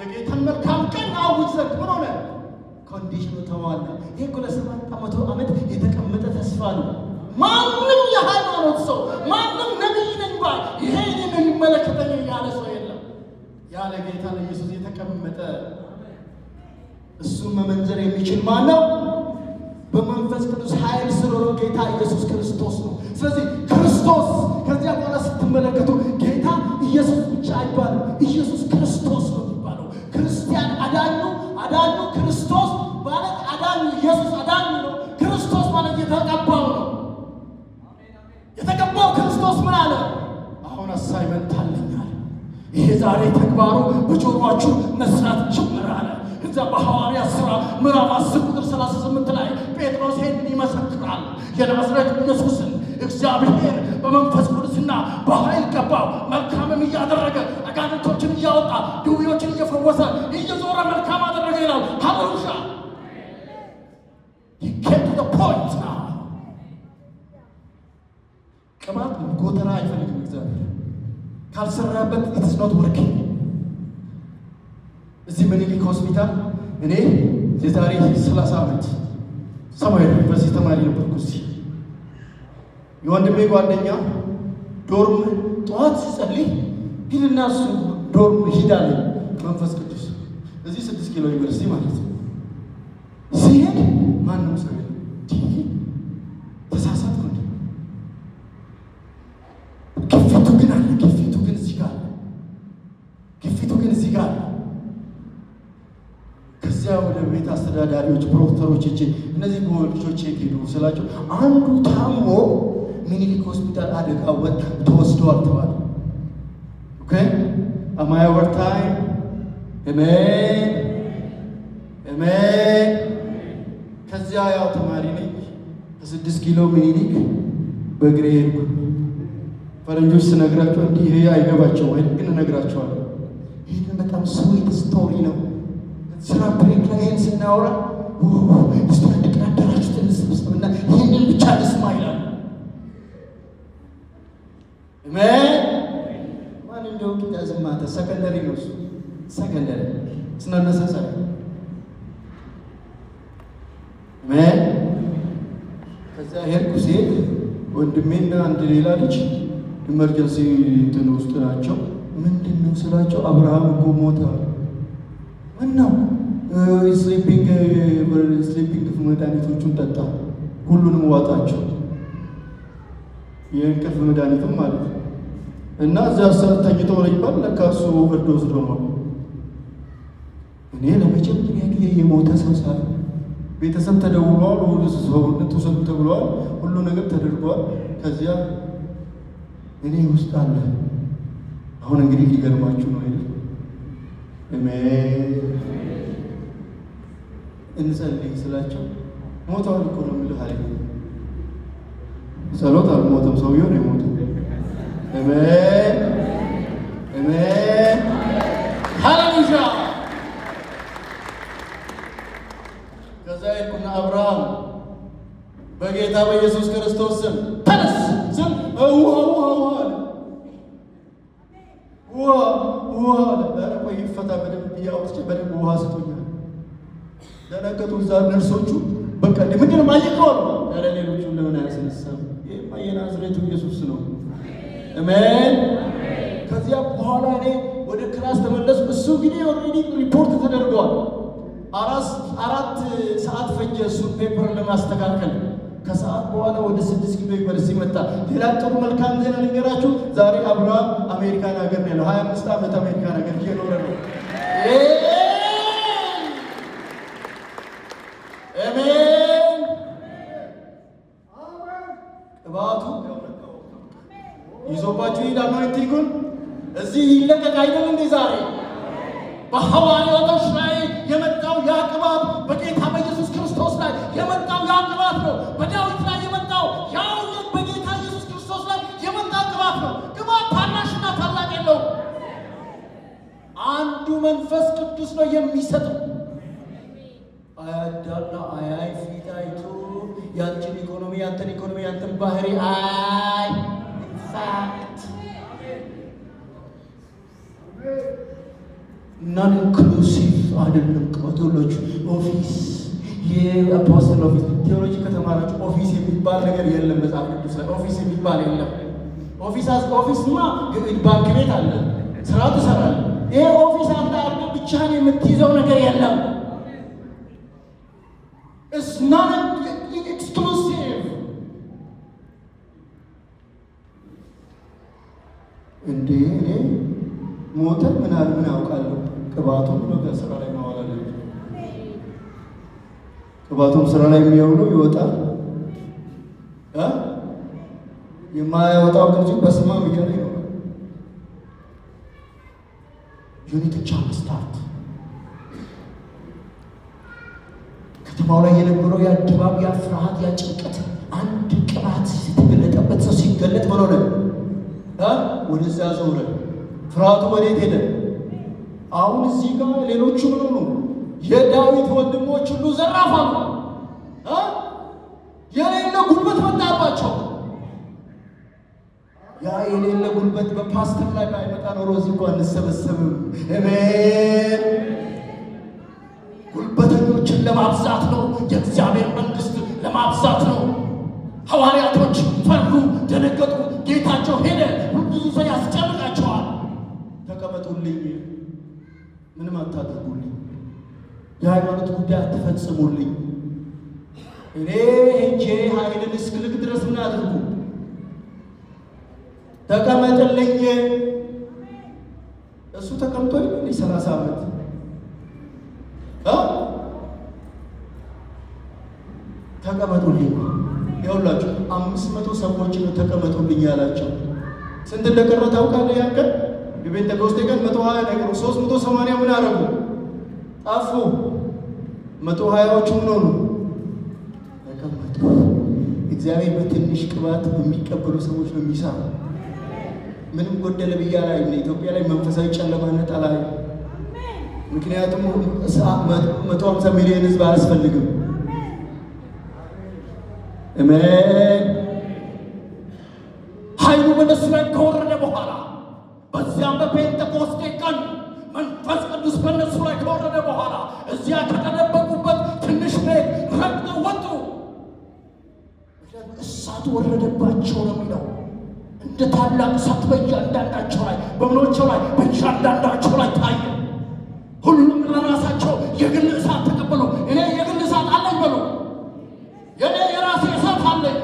የጌታን መልካም ቀን አውጅ ዘንድ ምን ሆነ? Condition ኑ ተሟላ። ይህ እኮ ለ700 ዓመት የተቀመጠ ተስፋ ነው። ማንም የሃይማኖት ሰው፣ ማንም ነቢይ ነኝ ባይ ይሄ እኔን ነው የሚመለከተኝ ያለ ሰው የለም። ያለ ጌታ ለኢየሱስ የተቀመጠ፣ እሱን መመንዘር የሚችል ማን ነው? በመንፈስ ቅዱስ ኃይል ስር ሆኖ ጌታ ኢየሱስ ክርስቶስ ነው። ስለዚህ ክርስቶስ ከዚያ በኋላ ስትመለከቱ ጌታ ኢየሱስ ብቻ አይባልም፣ ኢየሱስ ክርስቶስ ነው የሚባለው። ክርስቲያን አዳኙ ክርስቶስ ማለት አዳኙ ኢየሱስ አዳኙ ነው። ክርስቶስ ማለት የተቀባው ነው። የተቀባው ክርስቶስ ምን አለ? አሁን assignment አለኝ አለ። ይሄ ዛሬ ተግባሩ በጆሮአችሁ መስራት ጀመረ አለ። እዛ በሐዋርያት ሥራ ምዕራፍ 10 ቁጥር 38 ላይ ጴጥሮስ ይሄንን ይመሰክራል። የናዝሬቱ ኢየሱስን እግዚአብሔር በመንፈስ ቅዱስና በኃይል ቀባው፣ መልካምም እያደረገ፣ አጋንንቶችን እያወጣ፣ ድውዮችን እየፈወሰ እየዞረ መልካም አደረገ ይላል። ሃሌሉያ! He came to the point now. ቅባት ጎተራ አይፈልግም። እግዚአብሔር ካልሰራበት it's not working። እዚህ ምኒልክ ሆስፒታል እኔ የዛሬ 30 ዓመት ሰማያዊ ዩኒቨርሲቲ ተማሪ ነበርኩ። እዚህ የወንድሜ ጓደኛ dorm ጠዋት ሲጸልይ ሂድና እሱ dorm ሂድ አለኝ መንፈስ ቅዱስ። እዚህ 6 ኪሎ ዩኒቨርሲቲ ማለት ነው። ሲሄድ ማንም ሰው የለም። ተሳሳትኩ እንዴ? ግፊቱ ግን አለ። ግፊቱ ግን እዚህ ጋር አለ። ግፊቱ ግን እዚህ ጋር አለ። ከዚያ ወደ ቤት አስተዳዳሪዎች፣ proctor ኦች ሄጄ እነዚህ ልጆች የት ሄዱ ስላቸው አንዱ ታሞ ሚኒሊክ ሆስፒታል አደጋ ወጥ ተወስደዋል ተባለ። Okay, am I over time? አሜን አሜን። ከዚያ ያው ተማሪ ነኝ። ከ6 ኪሎ ሚኒሊክ በእግሬ ሄድኩ። ፈረንጆች ስነግራቸው እንዲህ ይሄ አይገባቸውም አይደል? ግን እነግራቸዋለሁ። ይህንን በጣም sweet story ነው። ስራ break ላይ ይህን ስናወራ እስቲ አንድ ቀን አዳራሽ ውስጥ እንሰብሰብና ይህንን ብቻ እንስማ ይላሉ። አሜን። ማን እንደው doesn't matter፣ secondary ነው እሱ፣ secondary ስናነሳሳሪ። አሜን። ከዚያ ሄድኩ። ሲሄድ ወንድሜና አንድ ሌላ ልጅ emergency እንትን ውስጥ ናቸው። ምንድን ነው ስላቸው አብርሃም እኮ ሞተ። ምን ነው? Sleeping መድኃኒቶቹን ጠጣ፣ ሁሉንም ዋጣቸው፣ የእንቅልፍ መድኃኒትም ማለት ነው። እና እዚያ ተኝቶ ነው ይባል፣ ለካ እሱ overdose ሆኗል። እኔ ለመጀመሪያ ጊዜ የሞተ ሰው ሳይ ቤተሰብ ተደውሏል፣ ሰውነት ውሰዱ ተብለዋል፣ ሁሉ ነገር ተደርጓል። ከዚያ እኔ ውስጥ አለ። አሁን እንግዲህ ሊገርማችሁ ነው አይደል? አሜን። እንጸልይ ስላቸው ሞተዋል እኮ ነው የምልህ አለኝ። ጸሎት አልሞተም፣ ሰውየው ነው የሞተው። አሜን አሜን፣ ሃሌሉያ። ከዛ ሄድኩና አብርሃም በጌታ በኢየሱስ ክርስቶስ ስም ተነስ ስል ውሃ ውሃ ውሃ አለ። ውሃ ውሃ አለ። ኧረ ቆይ ይፈታ በደንብ ብዬ አውጥቼ በደንብ ውሃ ስጡኛል። ደነገጡ እዛ ነርሶቹ። በቃ እንደ ምንድን ነው ማይቀው አሉ። ኧረ ሌሎቹን ለምን አያስነሳም? ይሄማ የናዝሬቱ ኢየሱስ ነው። አሜን። ከዚያ በኋላ እኔ ወደ class ተመለስኩ። እሱ እንግዲህ already ሪፖርት ተደርጓል። 4 ሰዓት ፈጀ እሱን paper ለማስተካከል። ከሰዓት በኋላ ወደ 6 ኪሎ ዩኒቨርሲቲ መጣ። ሌላ ጥሩ መልካም ዜና ልንገራችሁ። ዛሬ አብርሃም አሜሪካን ሀገር ነው ያለው። 25 ዓመት አሜሪካን ሀገር እየኖረ ነው። አሜን። ቅባቱ ይዞባችሁ ይሄዳል። Anointing ኡን እዚህ ይለቀቅ አይደል እንዴ? ዛሬ በሐዋርያቶች ላይ የመጣው ያ ቅባት በጌታ በኢየሱስ ክርስቶስ ላይ የመጣው ያ ቅባት ነው። በዳዊት ላይ የመጣው ያው በጌታ ኢየሱስ ክርስቶስ ላይ የመጣ ቅባት ነው። ቅባት ታናሽና ታላቅ የለውም። አንዱ መንፈስ ቅዱስ ነው የሚሰጠው። አያዳላ፣ አያይ፣ ፊት አይቶ ያንቺን ኢኮኖሚ፣ ያንተን ኢኮኖሚ፣ ያንተን ባህሪ አይ። In fact non inclusive አይደለም። ቅባቶሎች office የ apostle office፣ theology ከተማራችሁ office የሚባል ነገር የለም። መጽሐፍ ቅዱስ ላይ office የሚባል የለም። Office office ማ ባንክ ቤት አለ፣ ስራ ትሰራለህ። ይሄ office አንተ አድርገህ ብቻህን የምትይዘው ነገር የለም። It's not exclusive። እንዴ እኔ ሞተ ምናምን ምን አውቃለሁ? ቅባቱን ነው ስራ ላይ ማዋል አለብኝ። ቅባቱም ስራ ላይ የሚያውለው ይወጣል እ የማያወጣው ግን በስማም እያለ ይኖራል። You need jump start። ከተማው ላይ የነበረው ያ ድባብ፣ ያ ፍርሃት፣ ያ ጭንቀት አንድ ቅባት የተገለጠበት ሰው ሲገለጥ ምን ሆነ? ወደዛ ዞረ። ፍርሃቱ ወዴት ሄደ? አሁን እዚህ ጋር ሌሎቹ ምን ሆኑ? የዳዊት ወንድሞች ሁሉ ዘራፍ አሉ። የሌለ ጉልበት መጣባቸው። ያ የሌለ ጉልበት በፓስተር ላይ ባይመጣ ኖሮ እዚህ እኮ አንሰበሰብም። አሜን። ጉልበተኞችን ለማብዛት ነው። የእግዚአብሔር መንግስት ለማብዛት ነው። ሐዋርያቶች ፈሩ፣ ደነገጡ። ጌታቸው ሄደ። ብዙ ሰው ያስጨንቃቸዋል። ተቀመጡልኝ፣ ምንም አታድርጉልኝ፣ የሃይማኖት ጉዳይ አትፈጽሙልኝ፣ እኔ ሄጄ ኃይልን እስክልክ ድረስ ምን አድርጉ? ተቀመጥልኝ። እሱ ተቀምጦ እንዴ 30 ዓመት ተቀመጡልኝ። ይኸውላችሁ 500 ሰዎች ነው ተቀመጡልኝ ያላቸው። ስንት እንደቀረ ታውቃለህ? ያን ቀን የጴንጤቆስጤ ቀን 120 ነገሩ 380 ምን አደረጉ? ጠፉ። 120ዎቹ ምን ሆኑ? ተቀመጡ። እግዚአብሔር በትንሽ ቅባት በሚቀበሉ ሰዎች ነው የሚሰራው። ምንም ጎደለ ብዬ አላይም። ኢትዮጵያ ላይ መንፈሳዊ ጨለማነት አላይም። ምክንያቱም 150 ሚሊዮን ሕዝብ አያስፈልግም። አሜን። ኃይሉ በእነሱ ላይ ከወረደ በኋላ በዚያም በጴንጤቆስጤ ቀን መንፈስ ቅዱስ በእነሱ ላይ ከወረደ በኋላ እዚያ ከተደበቁበት ትንሽ ቤት ረግጠው ወጡ። ምክንያቱም እሳቱ ወረደባቸው ነው የሚለው። እንደ ታላቅ እሳት በእያንዳንዳቸው ላይ በምኖቸው ላይ በእያንዳንዳቸው ላይ ታየ። ሁሉም ለራሳቸው የግል እሳት ተቀበሉ። እኔ የግል እሳት አለኝ በሉ። የኔ የራሴ እሳት አለኝ።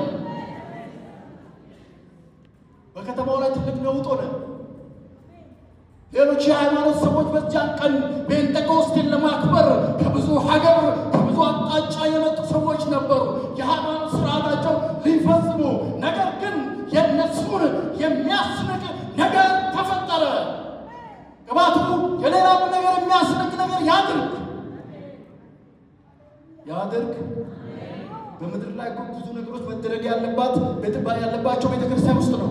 በከተማው ላይ ትልቅ ነውጥ ሆነ። ሌሎች የሃይማኖት ሰዎች በዚያን ቀን ጴንጤቆስጤን ለማክበር ከብዙ ሀገር ከብዙ አቅጣጫ የመጡ ሰዎች ነበሩ፣ የሃይማኖት ስርዓታቸው ሊፈጽሙ። ነገር ግን የእነሱን የሚያስንቅ ነገር ተፈጠረ። ቅባቱ የሌላውን ነገር የሚያስንቅ ነገር ያድርግ ያድርግ። በምድር ላይ እኮ ብዙ ነገሮች መደረግ ያለባቸው ቤተክርስቲያን ውስጥ ነው።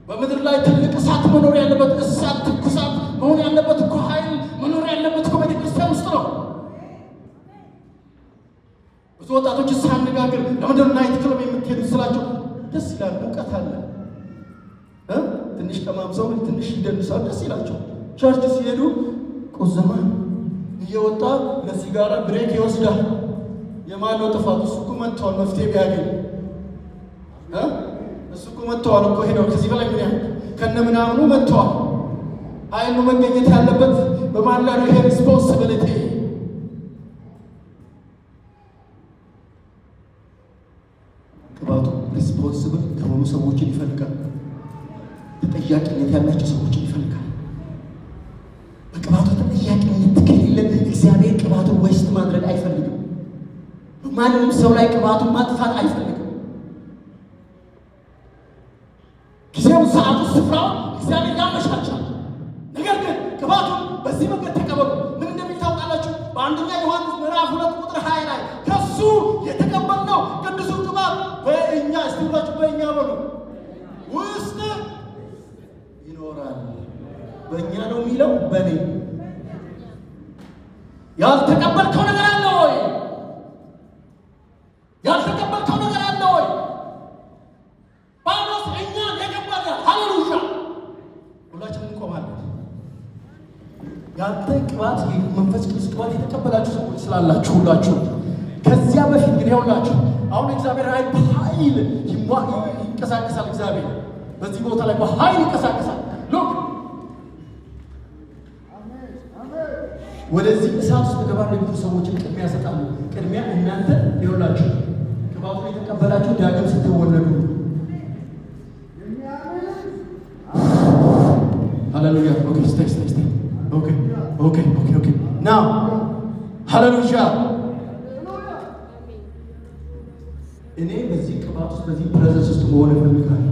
በምድር ላይ ትልቅ እሳት መኖር ያለበት፣ እሳት ትኩሳት መሆን ያለበት እኮ፣ ኃይል መኖር ያለበት እኮ ቤተክርስቲያን ውስጥ ነው። ብዙ ወጣቶች ሳነጋግር ለምንድን ነው night club የምትሄዱት ስላቸው ደስ ይላል፣ ሙቀት አለ፣ ትንሽ ቀማምሰው ትንሽ ይደንሳል፣ ደስ ይላቸው። Church ሲሄዱ ቁዘማ እየወጣ ለሲጋራ break ይወስዳል። የማን ነው ጥፋት? እሱ እኮ መጥተዋል፣ መፍትሄ ቢያገኝ እሱ እኮ መጥተዋል እኮ ሄደው ከዚህ በላይ ምን ያህል ከነ ምናምኑ መጥተዋል። ኃይሉ መገኘት ያለበት በማን ላይ ነው? ይሄ responsibility ቅባቱ responsible የሆኑ ሰዎችን ይፈልጋል። ተጠያቂነት ያላቸው ሰዎችን ይፈልጋል። በቅባቱ ተጠያቂነት ከሌለ እግዚአብሔር ቅባቱን waste ማድረግ አይፈልግም። በማንም ሰው ላይ ቅባቱን ማጥፋት አይፈልግም። ጊዜው፣ ሰዓቱ፣ ስፍራው እግዚአብሔር ያመቻቻል። ነገር ግን ቅባቱን በዚህ መንገድ ተቀበሉ። ምን እንደሚል ታውቃላችሁ? በአንደኛ ዮሐንስ ምዕራፍ 2 ቁጥር 20 ላይ ከሱ የተቀበልነው ቅዱሱ ቅባት በእኛ፣ እስቲ ሁላችሁ በእኛ በሉ፣ ውስጥ ይኖራል። በእኛ ነው የሚለው፣ በእኔ ያልተቀበልከው ነገር አለ ወይ? ያልተቀበልከው ነገር አለ ወይ? ጳውሎስ እኛን የገባል። ሃሌሉያ! ሁላችንም እንቆማለን። ያንተ ቅባት፣ የመንፈስ ቅዱስ ቅባት የተቀበላችሁ ሰዎች ስላላችሁ ሁላችሁ ከዚያ በፊት ግን ይኸውላችሁ አሁን እግዚአብሔር ኃይል በኃይል ይንቀሳቀሳል። እግዚአብሔር በዚህ ቦታ ላይ በኃይል ይንቀሳቀሳል። Look፣ ወደዚህ እሳት ውስጥ እገባለሁ የሚሉ ሰዎችን ቅድሚያ ያሰጣሉ። ቅድሚያ እናንተ ይኸውላችሁ ቅባቱን የተቀበላችሁ ዳግም ስትወለዱ። ሃሌሉያ። Okay, stay, stay, stay. Okay, now ሃሌሉያ። እኔ በዚህ ቅባት ውስጥ፣ በዚህ presence ውስጥ መሆን እፈልጋለሁ።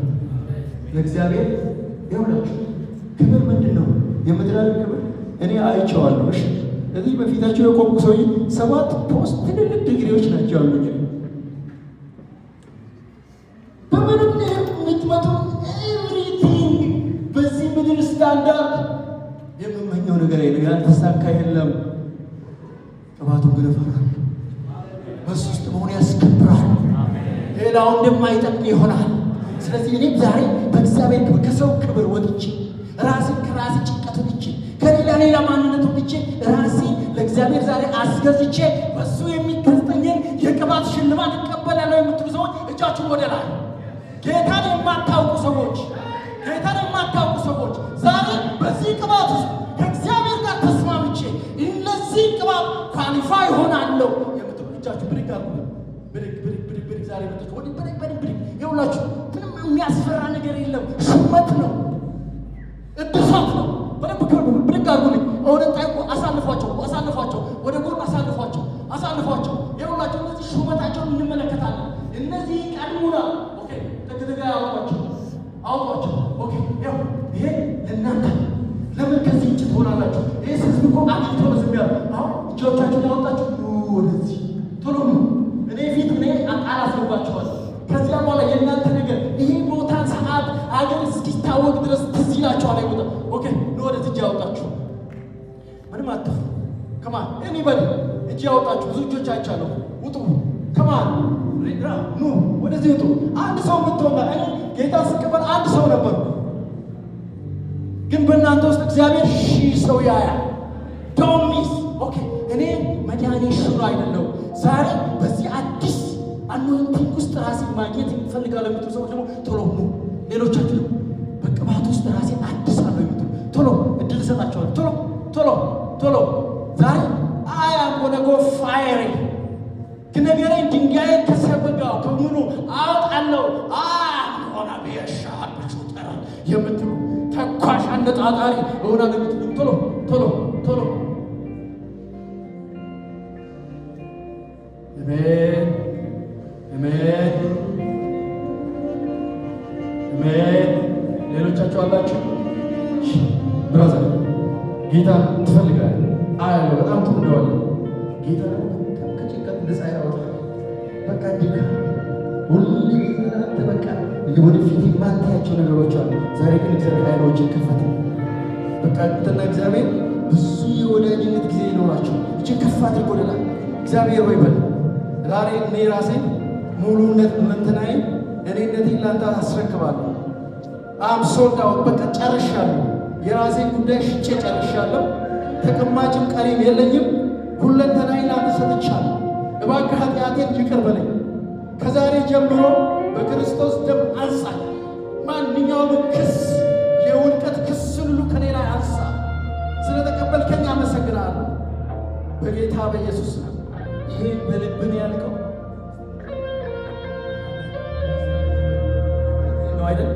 ለእግዚአብሔር ይኸውላችሁ ክብር ምንድን ነው? የምድራዊ ክብር እኔ አይቼዋለሁ። እሺ፣ እዚህ በፊታቸው የቆምኩ ሰውዬ ሰባት post ትልልቅ ዲግሪዎች ናቸው ያሉኝ። በምንም የምትመጡ everything በዚህ ምድር ስታንዳርድ የምመኘው ነገር የለም፣ ያልተሳካ የለም። ቅባቱን ግን እፈራለሁ። በሱ ውስጥ መሆን ያስከብራል። ሌላው እንደማይጠቅም ይሆናል። ስለዚህ እኔም ዛሬ በእግዚአብሔር ክብር ከሰው ክብር ወጥቼ፣ ራሴን ከራሴ ጭንቀት ወጥቼ፣ ከሌላ ሌላ ማንነት ወጥቼ፣ ራሴን ለእግዚአብሔር ዛሬ አስገዝቼ በሱ የሚገዝጠኝን የቅባት ሽልማት እቀበላለሁ የምትሉ ሰዎች እጃችሁን ወደ ላይ። ጌታን የማታውቁ ሰዎች፣ ጌታን የማታውቁ ሰዎች ዛሬ በዚህ ቅባት ውስጥ ከእግዚአብሔር ጋር ተስማምቼ እነዚህ ቅባት qualify ሆናለሁ የምትሉ እጃችሁ ብድግ አድርጉ። ብድግ ብድግ ብድግ ብድግ። ዛሬ መጣችሁ ወዲህ ብድግ ብድግ ብድግ። ይኸውላችሁ ምንም የሚያስፈራ ነገር የለም። ሹመት ነው፣ እድሳት ነው። በደንብ ክብር ብድግ አድርጉልኝ። ወደ ጠይቁ፣ አሳልፏቸው፣ አሳልፏቸው፣ ወደ ጎን አሳልፏቸው፣ አሳልፏቸው። ይኸውላችሁ እነዚህ ሹመታቸውን እንመለከታለን። እነዚህ ቀድሙና okay፣ ጥግ ጥግ አውጧቸው፣ አውጧቸው። Okay፣ ይኸው ይሄ ለእናንተ። ለምን ከዚህ ውጭ ትሆናላችሁ? ይህ ህዝብ እኮ አግኝቶ ነው ዝም ያለው። አሁን እጆቻችሁን ያወጣችሁ ኑ ወደዚህ፣ ቶሎ ኑ። እኔ ፊት እኔ ቃል አስገባችኋለሁ። ከዚያ በኋላ የእናንተ ነገር ይሄ ቦታ ሰዓት አገር እስኪታወቅ ድረስ ትዝ ይላችኋል። ይሄ ቦታ okay፣ ኑ ወደዚህ። እጅ ያወጣችሁ ምንም አትፍሩ። Come on, anybody እጅ ያወጣችሁ ብዙ እጆች አይቻለሁ። ውጡ። Come on፣ ኑ ወደዚህ ውጡ። አንድ ሰው የምትሆና እኔ ጌታ ስቀበል አንድ ሰው ነበርኩ፣ ግን በእናንተ ውስጥ እግዚአብሔር 1,000 ሰው ያያል። Don't miss, okay። እኔ መድኃኔ ሽሮ አይደለሁም። ዛሬ በዚህ አዲስ anointing ውስጥ ራሴን ማግኘት እፈልጋለሁ የምትሉ ሰዎች ደግሞ ቶሎ ኑ። ሌሎቻችሁ ደግሞ በቅባት ውስጥ ራሴን አድሳለሁ የምትሉ ቶሎ እድል እሰጣችኋለሁ። ቶሎ ቶሎ ቶሎ። ዛሬ I am gonna go fire ነገሬን ድንጋይን ከሰበጋው ከምኑ አወጣለሁ፣ I'm gonna be a sharp shooter የምትሉ፣ ተኳሽ አነጣጣሪ እሆናለሁ የምትሉ ቶሎ ቶሎ ቶሎ። አሜን፣ አሜን፣ አሜን። ሌሎቻችሁ አላችሁ? Brother፣ ጌታ ትፈልጋለህ? አያለሁ፣ በጣም ትወደዋለህ። ጌታ ደግሞ በጣም ከጭንቀት ነፃ ያወጣል። በቃ ድካም ሁሉ ጊዜ አንተ በቃ ወደፊት የማታያቸው ነገሮች አሉ። ዛሬ ግን እግዚአብሔር አይኖችን ከፈተ። በቃ አንተና እግዚአብሔር ብዙ የወዳጅነት ጊዜ ይኖራቸው። እጅን ከፍ አድርጎ ወደ ላይ እግዚአብሔር ወይ በል። ዛሬ እኔ ራሴን ሙሉነት ሁለንተናዬ እኔነቴን ላንተ አስረክባለሁ። I'm sold out፣ በቃ ጨርሻለሁ። የራሴን ጉዳይ ሽጬ ጨርሻለሁ። ተቀማጭም ቀሪም የለኝም። ሁለንተናዬን ላንተ ሰጥቻለሁ። እባክህ ኃጢአቴን ይቅር በለኝ። ከዛሬ ጀምሮ በክርስቶስ ደም አንጻኝ። ማንኛውም ክስ፣ የውድቀት ክስ ሁሉ ከኔ ላይ አንሳ። ስለተቀበልከኝ አመሰግናለሁ። በጌታ በኢየሱስ ስም። ይሄን በልብን ያልከው ነው አይደል?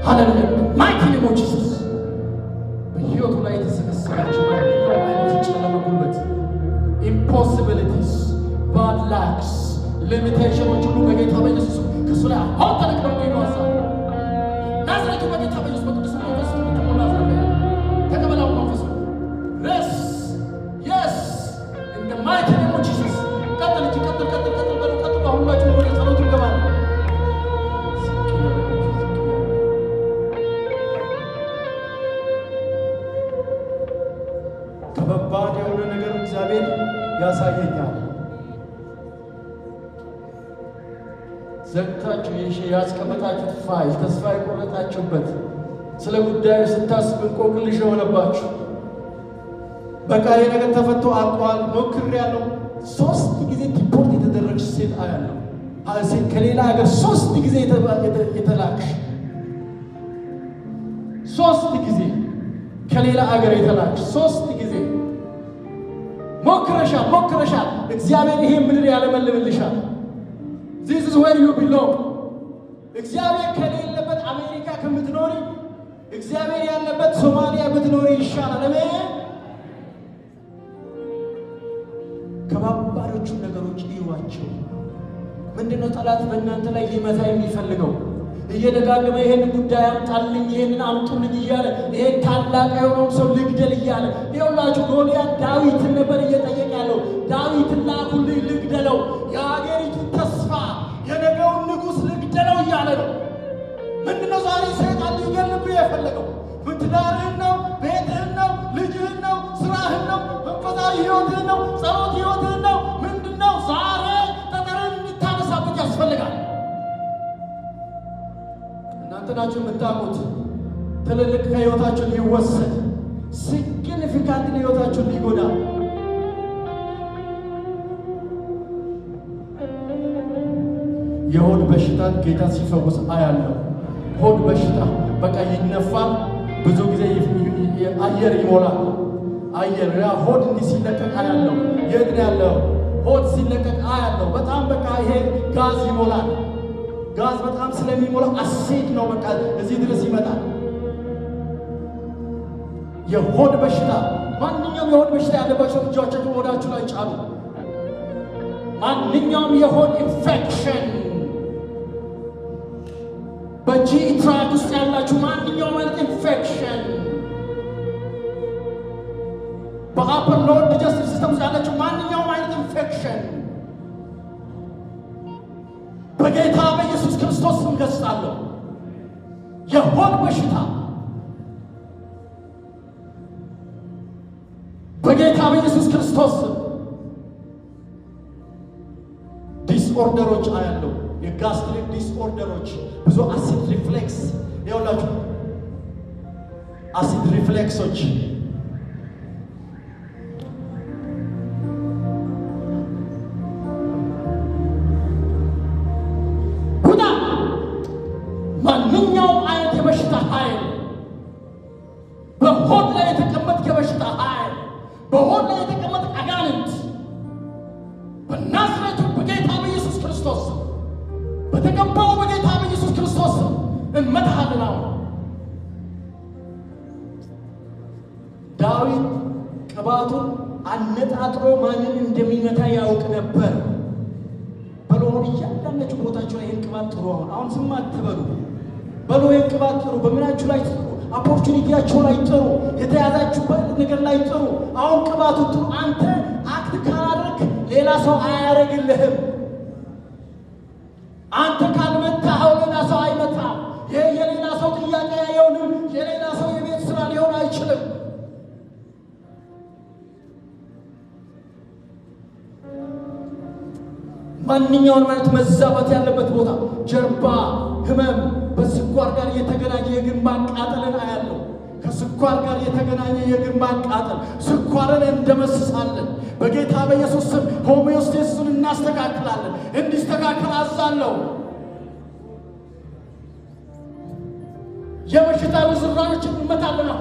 ሃሌሉያ፣ mighty name of Jesus። በሕይወቱ ላይ የተሰበሰባቸው ማንኛውም አይነት የጨለማ ጉልበት፣ impossibilities፣ bad lucks፣ limitation ኦች ሁሉ በጌታ በኢየሱስ ከእሱ ላይ አሁን ተነቅለው እንዲሄዱ አዛለሁ። ናዝሬቱ በጌታ በኢየሱስ በቅዱስ መንፈስ እንድትሞላ አዛለሁ። ተቀበላው መንፈሱ። Yes, in the mighty name of Jesus። ቀጥል እንጂ፣ ቀጥል፣ ቀጥል፣ ቀጥል በሉ፣ ቀጥሉ። አሁን ሁላችሁም ወደ ጸሎቱ እንገባለን። ዝቅ እያደረጋችሁ፣ ዝቅ እያደረጋችሁ። ከባድ የሆነ ነገር እግዚአብሔር ያሳየኛል። ዘግታችሁ ያስቀመጣችሁት ፋይል፣ ተስፋ የቆረጣችሁበት፣ ስለ ጉዳዩ ስታስብ እንቆቅልሽ የሆነባችሁ፣ በቃ ይሄ ነገር ተፈቶ አልቋል፣ ሞክሬያለሁ፣ ሶስት ጊዜ deport የተደረግሽ ሴት አያለሁ። ከሌላ ሀገር ሶስት ጊዜ የተላክሽ፣ ሶስት ጊዜ ከሌላ ሀገር የተላክሽ፣ ሶስት ጊዜ ሞክረሻል፣ ሞክረሻል። እግዚአብሔር ይሄን ምድር ያለመልምልሻል። This is where you belong። እግዚአብሔር ከሌለበት አሜሪካ ከምትኖሪ እግዚአብሔር ያለበት ሶማሊያ ብትኖሪ ይሻላል። አሜን። ከባባዶቹን ነገሮች እዩዋቸው። ምንድነው ጠላት በእናንተ ላይ ሊመታ የሚፈልገው? እየደጋገመ ይሄን ጉዳይ አምጣልኝ፣ ይሄንን አምጡልኝ እያለ፣ ይሄን ታላቅ የሆነውን ሰው ልግደል እያለ። ይኸውላችሁ ጎልያድ ዳዊትን ነበር እየጠየቀ ያለው። ዳዊትን ላኩልኝ ልግደለው፣ የሀገሪቱ ተስፋ የነገውን ንጉሥ ልግደለው እያለ ነው። ምንድነው ዛሬ ሰይጣን ሊገልብህ የፈለገው? ትዳርህን ነው? ቤትህን ነው? ልጅህን ነው? ስራህን ነው? መንፈሳዊ ህይወትህን ነው? ጸሎት ህይወትህን ነው? ምንድነው? ዛሬ ጠጠርን እንድታነሳበት ያስፈልጋል። እናንተ ናችሁ የምታውቁት። ትልልቅ ከህይወታችሁ ሊወሰድ፣ significant ህይወታችሁን ሊጎዳ። የሆድ በሽታን ጌታ ሲፈውስ አያለሁ። ሆድ በሽታ በቃ ይነፋል። ብዙ ጊዜ አየር ይሞላል። አየር ያ ሆድ እንዲህ ሲለቀቅ አያለሁ። የት ነው ያለው? ሆድ ሲለቀቅ አያለሁ። በጣም በቃ ይሄ ጋዝ ይሞላል። ጋዝ በጣም ስለሚሞላ አሲድ ነው። በቃ እዚህ ድረስ ይመጣል። የሆድ በሽታ፣ ማንኛውም የሆድ በሽታ ያለባቸው እጃቸውን ሆዳችሁ ላይ ጫኑ። ማንኛውም የሆድ ኢንፌክሽን፣ በ GI tract ውስጥ ያላችሁ ማንኛውም አይነት ኢንፌክሽን፣ በ upper lower digestive system ውስጥ ያላችሁ ማንኛውም አይነት ኢንፌክሽን በጌታ በኢየሱስ ክርስቶስ ስም ገስጻለሁ። የሆድ በሽታ በጌታ በኢየሱስ ክርስቶስ ስም። Disorder ኦች አያለሁ። የ gastric disorder ኦች፣ ብዙ acid reflux ይኸውላችሁ፣ acid reflux ኦች። ውጣ! ማንኛውም አይነት የበሽታ ኃይል፣ በሆድ ላይ የተቀመጥክ የበሽታ ኃይል፣ በሆድ ላይ የተቀመጥክ አጋንንት፣ በናዝሬቱ በጌታ በኢየሱስ ክርስቶስ ስም፣ በተቀባው በጌታ በኢየሱስ ክርስቶስ ስም እንመታሃለን። አሁን ዳዊት ቅባቱን አነጣጥሮ ማንን እንደሚመታ ያውቅ ነበር። በሎ አሁን እያንዳንዳችሁ ቦታችሁ ላይ ይህን ቅባት ጥሩ። አሁን አሁን ዝም አትበሉ። በሎ ይህን ቅባት ጥሩ። በምናችሁ ላይ ጥሩ። Opportunity ያችሁ ላይ ጥሩ። የተያዛችሁበት ነገር ላይ ጥሩ። አሁን ቅባቱ ጥሩ። አንተ act ካላደረግ ሌላ ሰው አያደርግልህም። አንተ ካልመታኸው ሌላ ሰው አይመታም። ይህ የሌላ ሰው ጥያቄ አይሆንም። የሌላ ሰው የቤት ስራ ሊሆን አይችልም። ማንኛውንም አይነት መዛባት ያለበት ቦታ፣ ጀርባ ህመም፣ በስኳር ጋር የተገናኘ የእግር ማቃጠልን አያለሁ። ከስኳር ጋር የተገናኘ የእግር ማቃጠል፣ ስኳርን እንደመስሳለን። በጌታ በኢየሱስ ስም homeostasis ኡን እናስተካክላለን። እንዲስተካከል አዛለሁ። የበሽታ ርዝራዦችን እንመታለን አሁን።